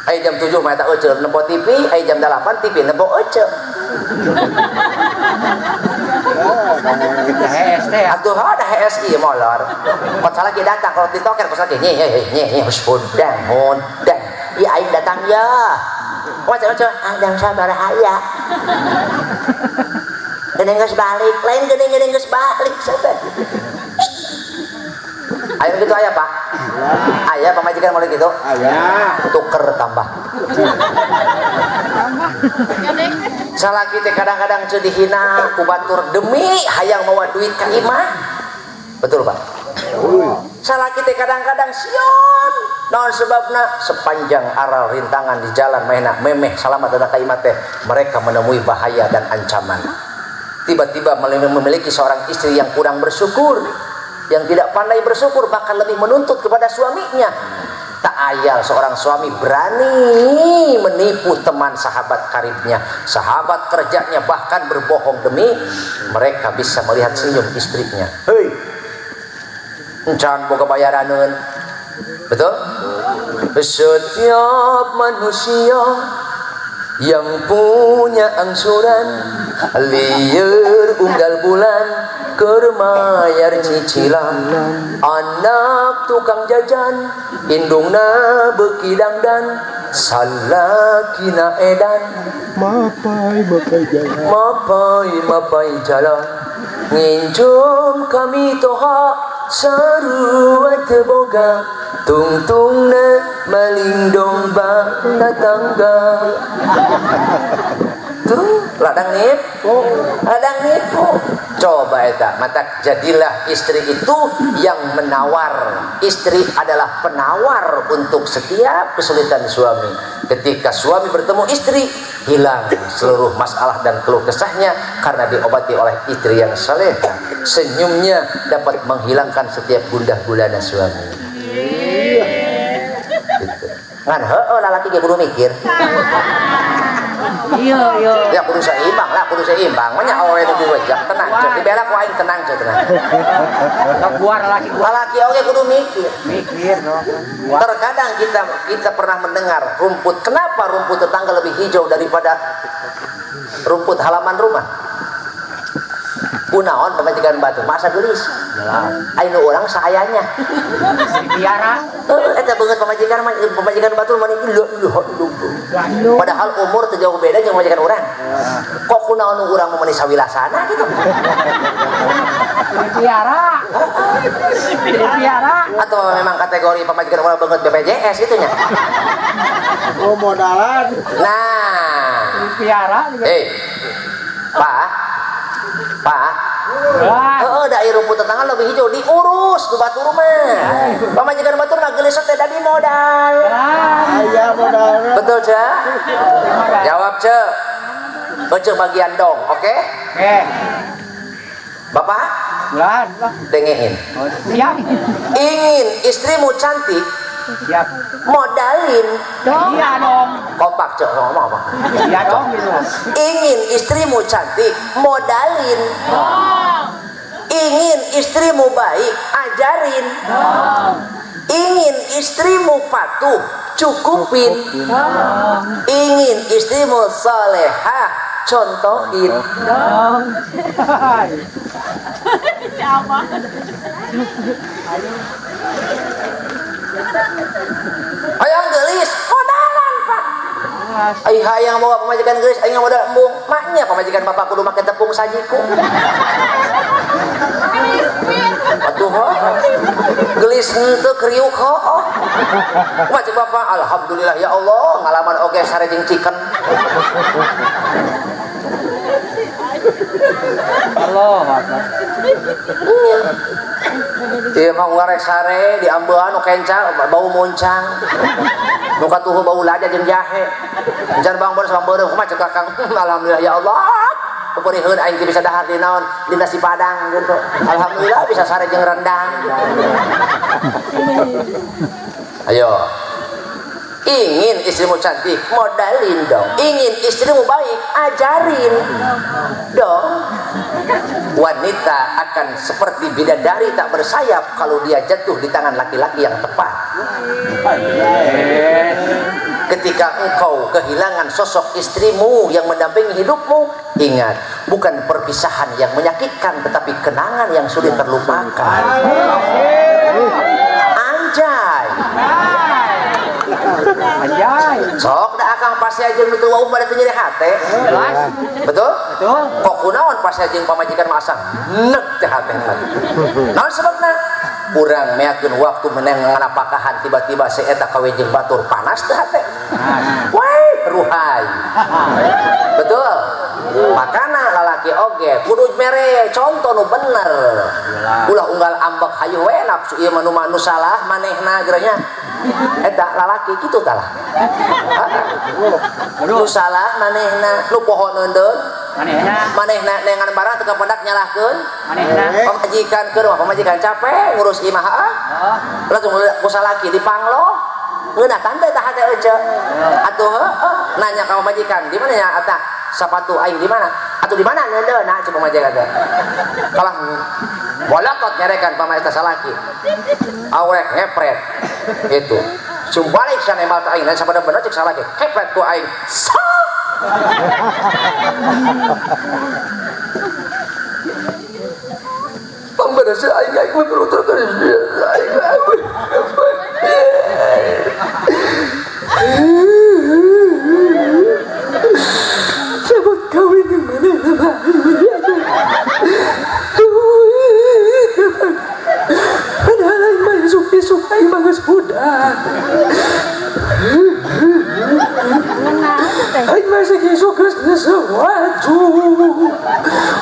Aya jam 7 mah eta ece nempo TV, aya jam 8 TV nempo ece. HS teh. Atuh ada HSI molor. Kot salaki datang kalau ditoker kot salaki nyeh nyeh nyeh nyeh hodang hodang. Ya aing datang ya. Waca waca adang sabar aya. Geuning geus balik, lain geuning geuning geus balik sampe. Ayo gitu aya Pak. Aya pamajikan mulai gitu. Aya. Tuker tambah. Salaki teh kadang-kadang teu dihina ku batur demi hayang mawa duit ka imah. Betul Pak? Salaki teh kadang-kadang sion. Naon sebabna? Sepanjang aral rintangan di jalan manehna memeh salamat datang ka imah teh mereka menemui bahaya dan ancaman. Tiba-tiba memiliki seorang istri yang kurang bersyukur, yang tidak pandai bersyukur, bahkan lebih menuntut kepada suaminya. Tak ayal seorang suami berani menipu teman sahabat karibnya, sahabat kerjanya, bahkan berbohong demi mereka bisa melihat senyum istrinya. Hei, encan boga bayaraneun. Betul? Setiap manusia yang punya angsuran lieur unggal bulan keur mayar cicilan, anak tukang jajan indungna beuki dangdan salakina edan mapai mapai jalan, mapai mapai jalan, nginjum kami toha sarua teu boga tungtungna maling domba tetangga. Tuh ladang nipu, ladang nipu. Coba eta, maka jadilah istri itu yang menawar. Istri adalah penawar untuk setiap kesulitan suami. Ketika suami bertemu istri, hilang seluruh masalah dan keluh kesahnya karena diobati oleh istri yang salehah. Senyumnya dapat menghilangkan setiap gundah gulana suami. Gitu. Ngan heueuh lalaki ge kudu mikir. Iya, iya. Ya kudu seimbang lah, kudu seimbang. Manya awewe nu diwejak tenang, cek dibela ku aing tenang cek tenang. Sok buar lalaki gua. Lalaki oge kudu mikir. Mikir dong. Buar. Terkadang kita pernah mendengar rumput, kenapa rumput tetangga lebih hijau daripada rumput halaman rumah? Kunaon pamajikan batu, masa geulis. Aya nu urang saayanya. Piara. Heeh, eta beungeut pamajikan mah, pamajikan batur mah ieu ieu ieu. Padahal umur teu jauh beda jeung pamajikan urang. Kok kunaon nu urang mah meuni sawilasana gitu. Piara. Piara. Atau memang kategori pamajikan urang beungeut BPJS gitu nya. Oh, modalan. Nah. Piara juga. Pak. Pak. Wah. Heeh, da ieu rumput tetangga lebih hijau diurus ku batur mah. Pamajikan batur mah geulis teh dadi modal. Aya modal. Betul, Cek? Jawab, Cek. Ece bagian dong, oke? Oke. Bapak? Bulan. Dengein. Oh, siap. Ingin istrimu cantik, Siap. Modalin. Dong. Iya dong. Kompak cok ngomong apa? Iya dong gitu. Ingin istrimu cantik, modalin. Dong. Ingin istrimu baik, ajarin. Dong. Ingin istrimu patuh, cukupin. Dong. Ingin istrimu solehah, contohin. Dong. Siapa? Hayang gelis, modalan pak. Ai hayang bawa pamajikan gelis, aing modal embung. Maknya pamajikan bapak kudu make tepung sajiku. Atuh gelis henteu kriuk heuh. Wajib bapak alhamdulillah ya Allah ngalaman oge sare jeung chicken. Allah Akbar. Ieu mah ngarek sare di ambean nu kenca bau muncang. Nu katuhu bau lada jeung jahe. Encan bang beres bang beureum kumaha cek Kakang. Alhamdulillah ya Allah. Peperiheun aing teh bisa dahar di naon di nasi padang gitu. Alhamdulillah bisa sare jeung rendang. Ayo. Ingin istrimu cantik, modalin dong. Ingin istrimu baik, ajarin dong. Wanita akan seperti bidadari tak bersayap kalau dia jatuh di tangan laki-laki yang tepat. Ketika engkau kehilangan sosok istrimu yang mendampingi hidupmu, ingat, bukan perpisahan yang menyakitkan, tetapi kenangan yang sulit terlupakan. Anjay. Anjay. Sok da akang pasti aja nu teu wau pada teu nyeri hate. Jelas. Betul? Betul. Kok kunaon pasti aja pamajikan mah asa nek teh hate. Naon sebabna? Urang meakeun waktu meneng nganapakahan tiba-tiba si eta kawin jeung batur panas teh hate. Weh, ruhai. Betul? Makana lalaki oge kudu mere contoh nu bener. Ulah unggal ambek hayu we nafsu ieu mah nu salah manehna gerenya. Eta lalaki kitu talah. Nu salah manehna, nu poho neundeun manehna. Manehna neangan barang teu kapendak nyalahkeun manehna. Pamajikan keur mah pamajikan capek ngurus imah heeh. Langsung ku salaki dipangloh. Ngeunah tante tah hate euceu. Atuh heueuh nanya ka pamajikan, di mana ya eta sepatu aing di mana? Atuh di mana neundeunna cek pamajikan teh. Kalah bolotot nyarekan pamajikan salaki. Awrek ngepret gitu. Sumbalik sia nembal ka aing, sapada bener cek salaki. Kepret ku aing. Sok. Pamberes aing aing menuturkeun aing. Sebab kawin yang mana padahal aing mah isuk-isuk aing mah geus budak. Aing mah isuk geus neuseuh baju.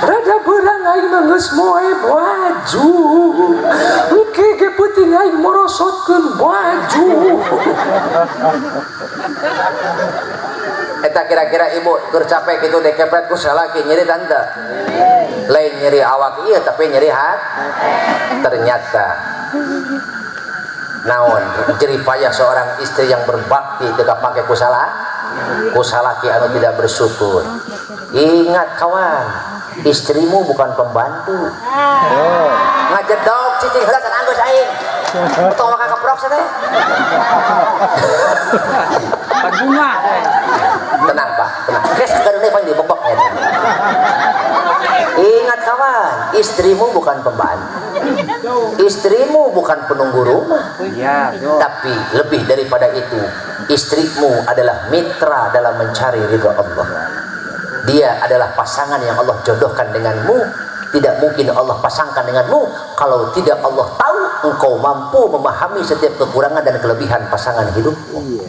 Rada beurang aing mah geus moe baju. Engke ge peuting aing morosotkeun baju. Eta kira-kira ibu keur capek kitu dekepret ku salaki nyeri tante. Lain nyeri awak ieu tapi nyeri hati. Ternyata naon jerih payah seorang istri yang berbakti teu kapake ku salah ku salaki anu tidak bersyukur. Ingat kawan, istrimu bukan pembantu. Ngajedog cicing heula can anggeus aing. Tong maka keprok teh. Bunga. Tenang Pak, tenang. Geus gareuneh pan dibobok nya. Ingat kawan, istrimu bukan pembantu. Istrimu bukan penunggu rumah. Iya, betul. Tapi lebih daripada itu, istrimu adalah mitra dalam mencari ridha Allah. Dia adalah pasangan yang Allah jodohkan denganmu. Tidak mungkin Allah pasangkan denganmu kalau tidak Allah tahu engkau mampu memahami setiap kekurangan dan kelebihan pasangan hidupmu.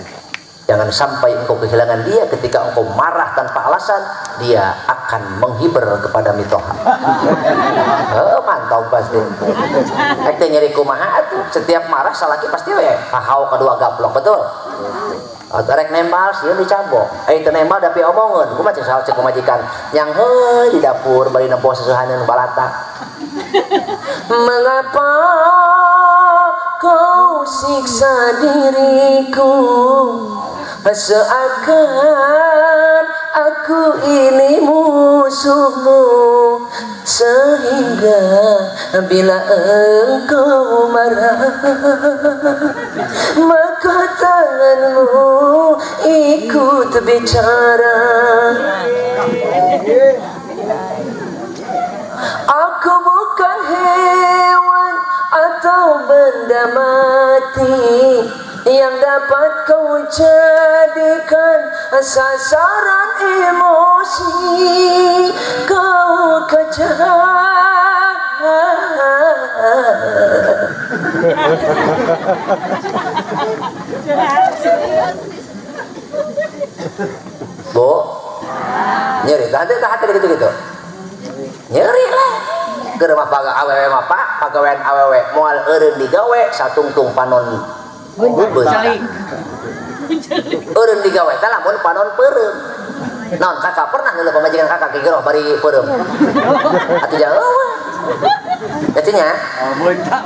Jangan sampai engkau kehilangan dia ketika engkau marah tanpa alasan, dia akan menghiber kepada mitoha. Mantau pasti. Rek teh nyeri kumaha atuh, setiap marah salaki pasti we hahau kedua gaplok, betul? Atau rek nembal sieun dicabok. Teu nembal tapi omongeun. Kumaha cek salah cek pamajikan. Yang heuh di dapur bari nempo sesuhaneun balata. Mengapa kau siksa diriku, seakan aku ini musuhmu, sehingga bila engkau marah maka tanganmu ikut bicara. Aku bukan hewan atau benda mati yang dapat kau jadikan sasaran emosi. Kau kejam. Bu, nyeri tadi tak hati gitu-gitu. Nyeri lah. Keur mah awewe mah Pak, pagawean awewe moal eureun digawe satungtung panon beuncelik. Eureun digawe teh lamun panon peureum. Naon kakak pernah ngeuleuh pamajikan kakak kigeroh bari peureum. Atuh jauh. Nya?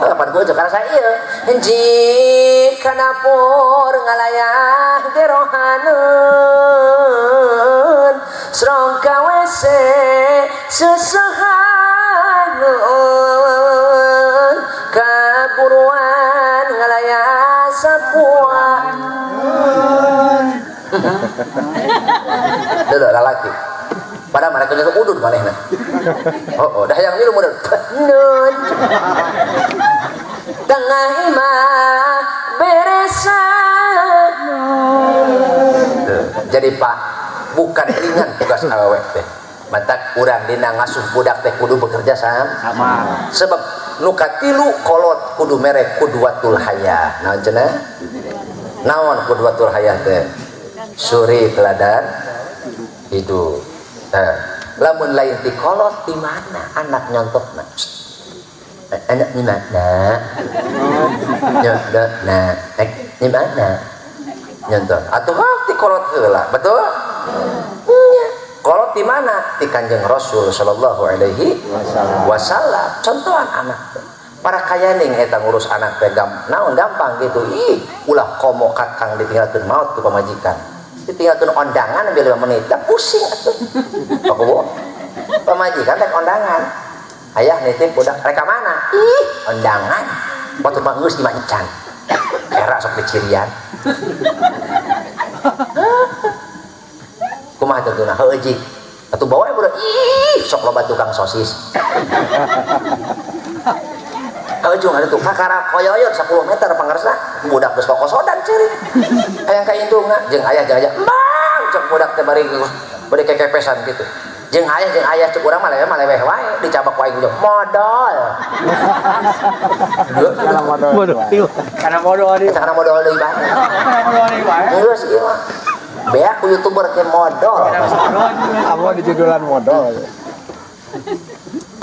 Oh, pan gua karena saya ieu. Jika dapur ngalayah gerohaneun, srong ka WC sesehaneun, kaburuan ngalayah sapuan. Dulu lalaki. Padahal mereka itu udun manehna. Oh, dah yang minum udun. Nun. Tengah imah beresan. Jadi Pak, bukan ringan tugas awewe teh. Mantak urang dina ngasuh budak teh kudu bekerja sama. Sebab nu katilu kolot kudu mere kudwatul hayah. Naon cenah? Naon kudwatul hayah teh? Suri teladan hidup. Lamun lain ti kolot di mana anak nyontokna? Anak di mana? Nyontokna. Di mana? Nyontok. Atuh ti kolot heula, betul? Nya. Kolot di mana? Ti Kanjeng Rasul sallallahu alaihi wasallam. Contohan anak. Para kayaning eta ngurus anak teh naon gampang gitu. Ih, ulah komo kakang ditinggalkeun maot ku pamajikan. Ditinggalkeun ondangan ambil 5 menit, dah pusing atuh. Pak Kubu, pamajikan teh ondangan. Ayah nitip budak rek ka mana? Ih, ondangan. Waktu mah geus dimancan. Era sok dicirian. Kumaha tentuna heueuh jik. Atuh bawa budak, ih, sok loba tukang sosis. Ujung ada tuh kakara koyoyot 10 meter pangarsa budak geus kokosodan ceurik. Hayang ka indungna jeung ayah embang cek budak teh bari bari kekepesan gitu. Jeung ayah cek urang mah leweh wae dicabak ku aing modal. Kana modal deui. Kana modal deui bae. Kana modal deui bae. Geus ieu mah. Beak ku YouTuber ke modal. Apa di judulan modal.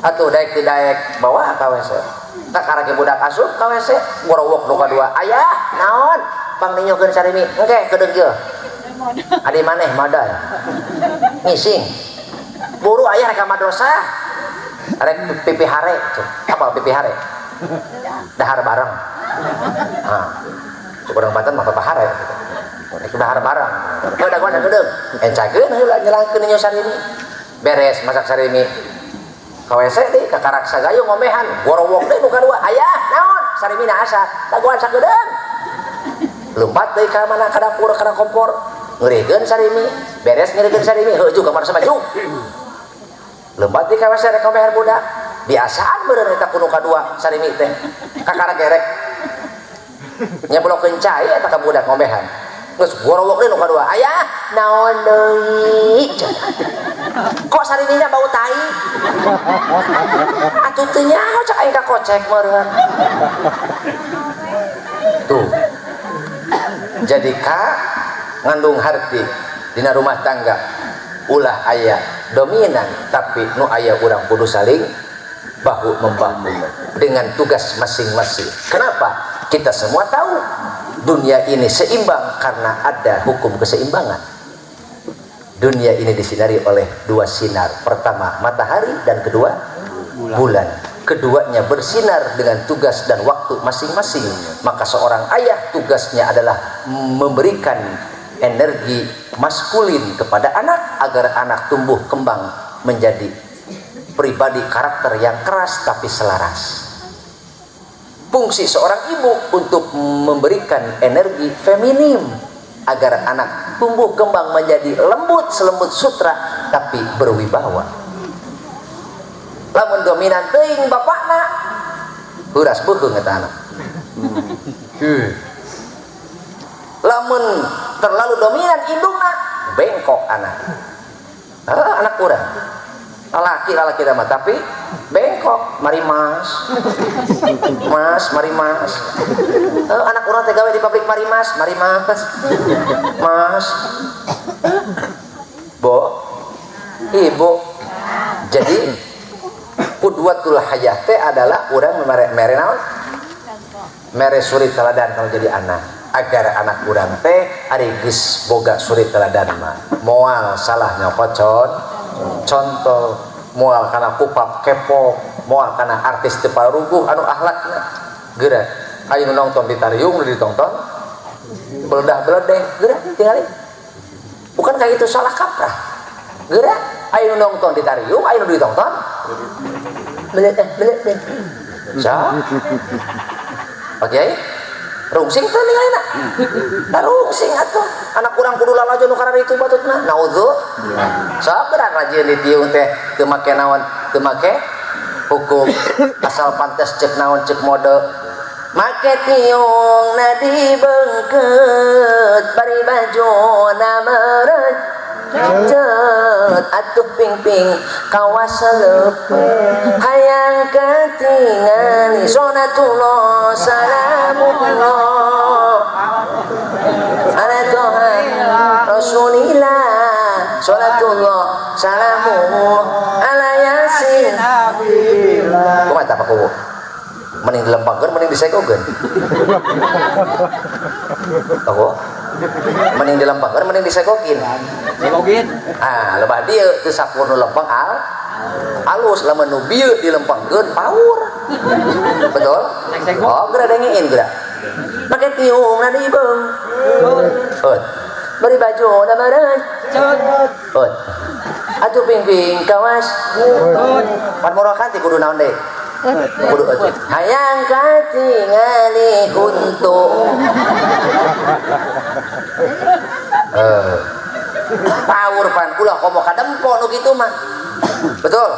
Atuh daek ti daek bawa ka WC. Kakara ke budak asup ka WC, gorowok nu kadua. Ayah, naon? Pang ninyokeun sarimi. Engke kedeung ieu. Adi maneh modal. Ngising. Buru ayah rek ka madrasah. Rek pipi hare. Apa pipi hare? Dahar bareng. Hah. Urang Banten mah papa hare. Rek dahar bareng. Heuh dagoan sakedeung. Encakeun heula nyelangkeun ninyo sarimi. Beres masak sarimi. Ka WC deui kakarak sagayung ngomehan gorowok deui nu kadua. Ayah, naon? Sarimina asak. Dagoan sakedeung. Lompat deui ka mana ka dapur kana kompor. Ngeurikeun sarimi, beres ngeurikeun sarimi, heuh ka mana maju. Lompat deui ka WC rek ngomehan budak. Biasaan meureun eta ku nu kadua sarimi teh. Kakarak gerek. Nyeblokeun cai eta ka budak ngomehan. Geus gorowok deui nu kadua. Ayah, naon deui? Kok sariminya bau tai? Atuh teu nyaho cak aing ka kocek meureun. Tuh. Jadi ka ngandung harti dina rumah tangga ulah aya dominan tapi nu aya urang kudu saling bahu membahu dengan tugas masing-masing. Kenapa? Kita semua tahu dunia ini seimbang karena ada hukum keseimbangan. Dunia ini disinari oleh dua sinar. Pertama matahari dan kedua bulan. Keduanya bersinar dengan tugas dan waktu masing-masing. Maka seorang ayah tugasnya adalah memberikan energi maskulin kepada anak agar anak tumbuh kembang menjadi pribadi karakter yang keras tapi selaras. Fungsi seorang ibu untuk memberikan energi feminim agar anak tumbuh kembang menjadi lembut selembut sutra tapi berwibawa. Lamun dominan teuing bapakna heuras beuheung eta anak. Lamun terlalu dominan indungna bengkok anak. Anak urang. Lalaki-lalaki mah tapi bengkok, mari mas. Mas, mari mas. Anak urang teh gawe di pabrik mari mas, mari mas. Mas. Bo. Ibu. Jadi qudwatul hayah teh adalah urang mere naon? Mere suri teladan kalau jadi anak, agar anak urang teh ari geus boga suri teladan mah moal salah nyokocon contoh, moal kana kupap kepok, moal kana artis teu paruguh anu akhlakna geura aya nu nonton ditariung nu ditonton beledah-beledeh geura tingali. Bukan kayak itu salah kaprah. Geura aya nu nonton ditariung aya nu ditonton beledeh-beledeh. So oke, rungsing teh ningalina. Da rungsing atuh. Anak urang kudu lalajo nu kararitu batutna. Naudzu. Sok gerak rajin ditiung teh teu make naon, teu make hukum asal pantes cek naon cek mode. Make tiung na dibeungkeut bari bajuna meureut. Cet atuh ping-ping kawas leupeut hayang katingali sonatullah salamullah ala toha rasulillah salatullah salamullah ala yasin. Kumaha tah Pak Kuwu? Mending dilempangkeun mending disegokeun. Pak Kuwu? Mending dilempangkeun mending disegokin. Segokin. Ah, lebah dieu teu sakur nu lempang al alus lamun nu bieu dilempangkeun paur. Betul? Oh, geura dengein geura. Make tiung na dibeung. Eut. Bari baju na meureut. Eut. Atuh ping-ping kawas. Pan morokan ti kudu naon deui? Kudu eut. Hayang katingali huntu. Power pan ulah komo kadempo nu kitu mah. Betul?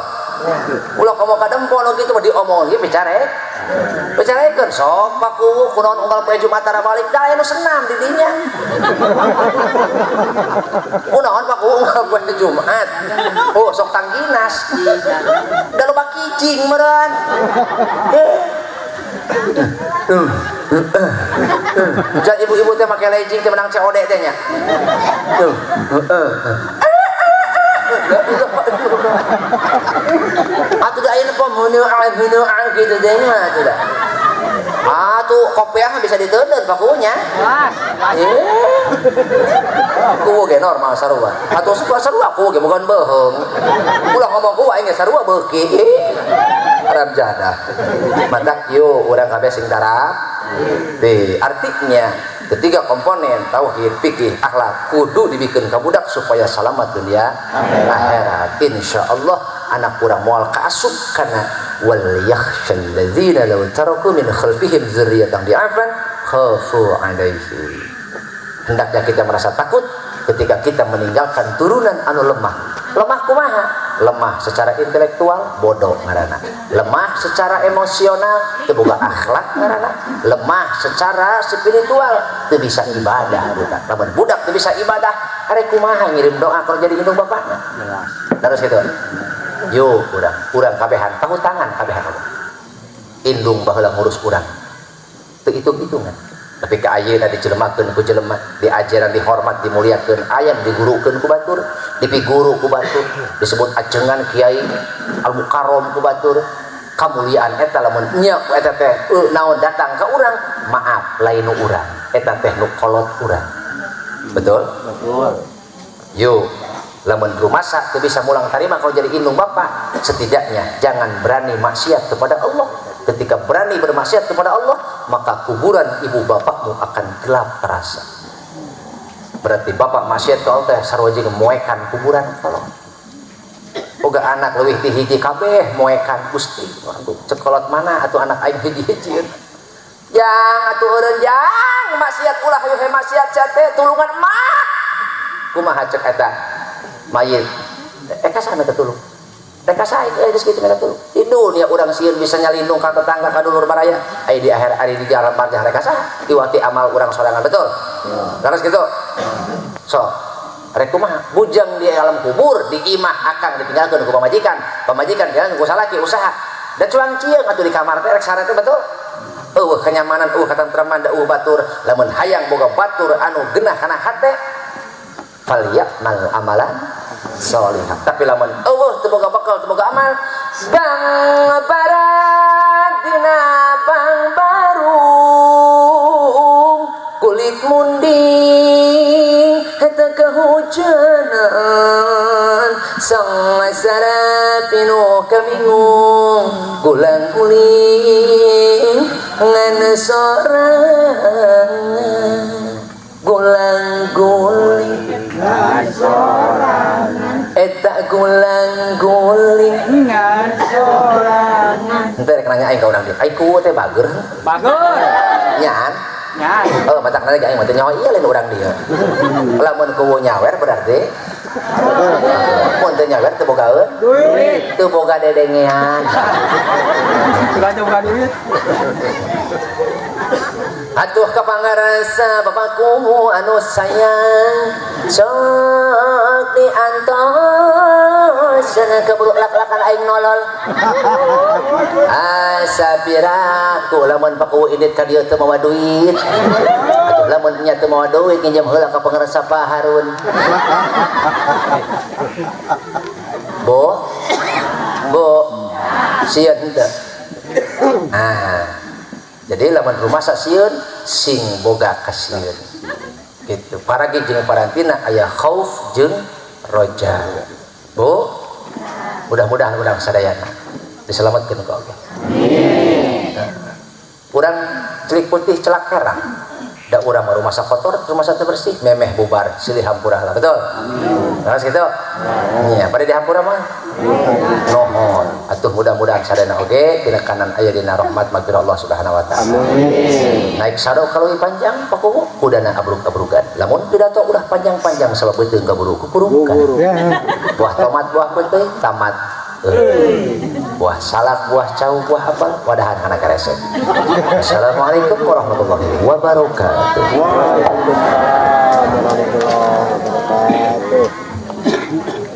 Ulah komo kadempo nu kitu mah diomongkeun ge bicarek. Bicarekeun sok Pak Kuwu kunaon unggal poe Jumat tara balik da aya nu senam di dinya. Kunaon Pak Kuwu unggal poe Jumat. Oh sok tangginas. Da loba kijing meureun. Jangan ibu-ibu teh make legging teh menang COD teh nya. Atuh da ayeuna pembunuh gitu teh mah atuh da. Atuh kopiah bisa diteuden pakunya. Kuwu ge normal sarua. Atuh sarua kuwu ge bukan beuheung. Ulah ngomong kuwu aing ge sarua beuki. Arab jadah. Matak yo urang kabeh sing darah. B artinya ketiga komponen tauhid, fikih, akhlak kudu dibikin ka budak supaya selamat dunia akhirat. Insyaallah anak urang moal kaasup kana wal yakhshal ladzina law taraku min khalfihim dzurriyyatan dhi'afan khafu 'alaihim. Hendaknya kita merasa takut ketika kita meninggalkan turunan anu lemah. Lemah kumaha? Lemah secara intelektual, bodoh ngaranna. Lemah secara emosional, teu boga akhlak ngaranna. Lemah secara spiritual, teu bisa ibadah budak. Lamun budak teu bisa ibadah, arek kumaha ngirim doa kalau jadi indung bapakna? Terus gitu. Yo urang, urang kabehan pahutangan kabehan Allah. Indung baheula ngurus urang. Teu hitung-hitungan. Tapi ka ayeuna dijelemakeun ku jelema, diajaran dihormat, dimuliakeun, aya digurukeun ku batur, dipiguru ku batur, disebut ajengan kiai, al mukarrom ku batur. Kamuliaan eta lamun nya ku eta teh naon datang ka urang, maaf lain nu urang, eta teh nu kolot urang. Betul? Betul. Yo, Lamun rumasa teu bisa mulang tarima kalau jadi indung bapak, setidaknya jangan berani maksiat kepada Allah. Ketika berani bermaksiat kepada Allah, maka kuburan ibu bapakmu akan gelap terasa. Berarti bapak maksiat ke Allah teh sarua jeung moekan kuburan kalau. Boga anak leuwih ti hiji kabeh moekan Gusti. Aduh, cek kolot mana atuh anak aing hiji-hiji. Jang atuh eureun jang maksiat ulah hayu he maksiat sia teh tulungan emak. Kumaha cek eta? Mayit. Ka saha minta tulung? Rek ka saha geus kitu minta tulung? Di dunia urang sieun bisa nyalindung ka tetangga ka dulur baraya. Aya di akhir ari di jalan barzah rek ka saha? Iwati amal urang sorangan betul? Terus gitu. So, rek kumaha? Bujang di alam kubur, di imah akang ditinggalkeun ku pamajikan, pamajikan ditinggalkeun ku salaki usaha. Da cuang cieung atuh di kamar teh rek sare teh betul? Eueuh kenyamanan, eueuh katentreman, da eueuh batur. Lamun hayang boga batur anu genah kana hate, falyamal amalan sholihan. Tapi lamun eueuh teu boga bekal, teu boga amal, bang barat dina bang barung kulit munding eta kehujanan sang sarapinu kamingung gulang guling ngan sorangan gulang guling ngan sorangan eta gulang guling ngan sorangan. Henteu rek nanya aing ka urang dieu. Aing kuwu teh bager. Bager. Nyaan. Nyaan. Oh, matak nanya aing mah teu nyaho ieu lain urang dieu. Lamun kuwu nyawer berarti mun teu nyawer teu bogaeun duit. Teu boga dedengean. Sudah teu boga duit. Atuh ka pangarasa bapakku anu sayang sok diantos cenah keburu lak-lakan aing nolol. Asa piraku lamun paku indit ka dieu teu mawa duit. Atuh lamun nya teu mawa duit nginjem heula ka pangarasa Pak Harun. Bu. Bu. Sieun henteu. Ah. Jadi lamun rumah sieun sing boga kasieun. Gitu. Paragi jeung parantina aya khauf jeung roja. Bu, mudah-mudahan urang sadayana diselamatkeun ku Allah. Amin. Nah, urang celik putih celak herang. Da urang mah rumah kotor, rumah teu bersih, memeh bubar, silih hampura lah, betul? Amin. Terus gitu? Nya, pada dihampura mah. Nuhun. Atuh mudah-mudahan sadayana oge tina kanan aya dina rahmat magfirah Allah Subhanahu wa taala. Amin. Naik sado kaleuwih panjang pakuwu kudana abrug-abrugan. Lamun pidato ulah panjang-panjang sabab beuteung kaburu kukurukan. Buah tomat buah peuteung tamat. Buah salak, buah cau, buah apel, wadahan kana karesep. Assalamualaikum warahmatullahi wabarakatuh. Waalaikumsalam warahmatullahi wabarakatuh.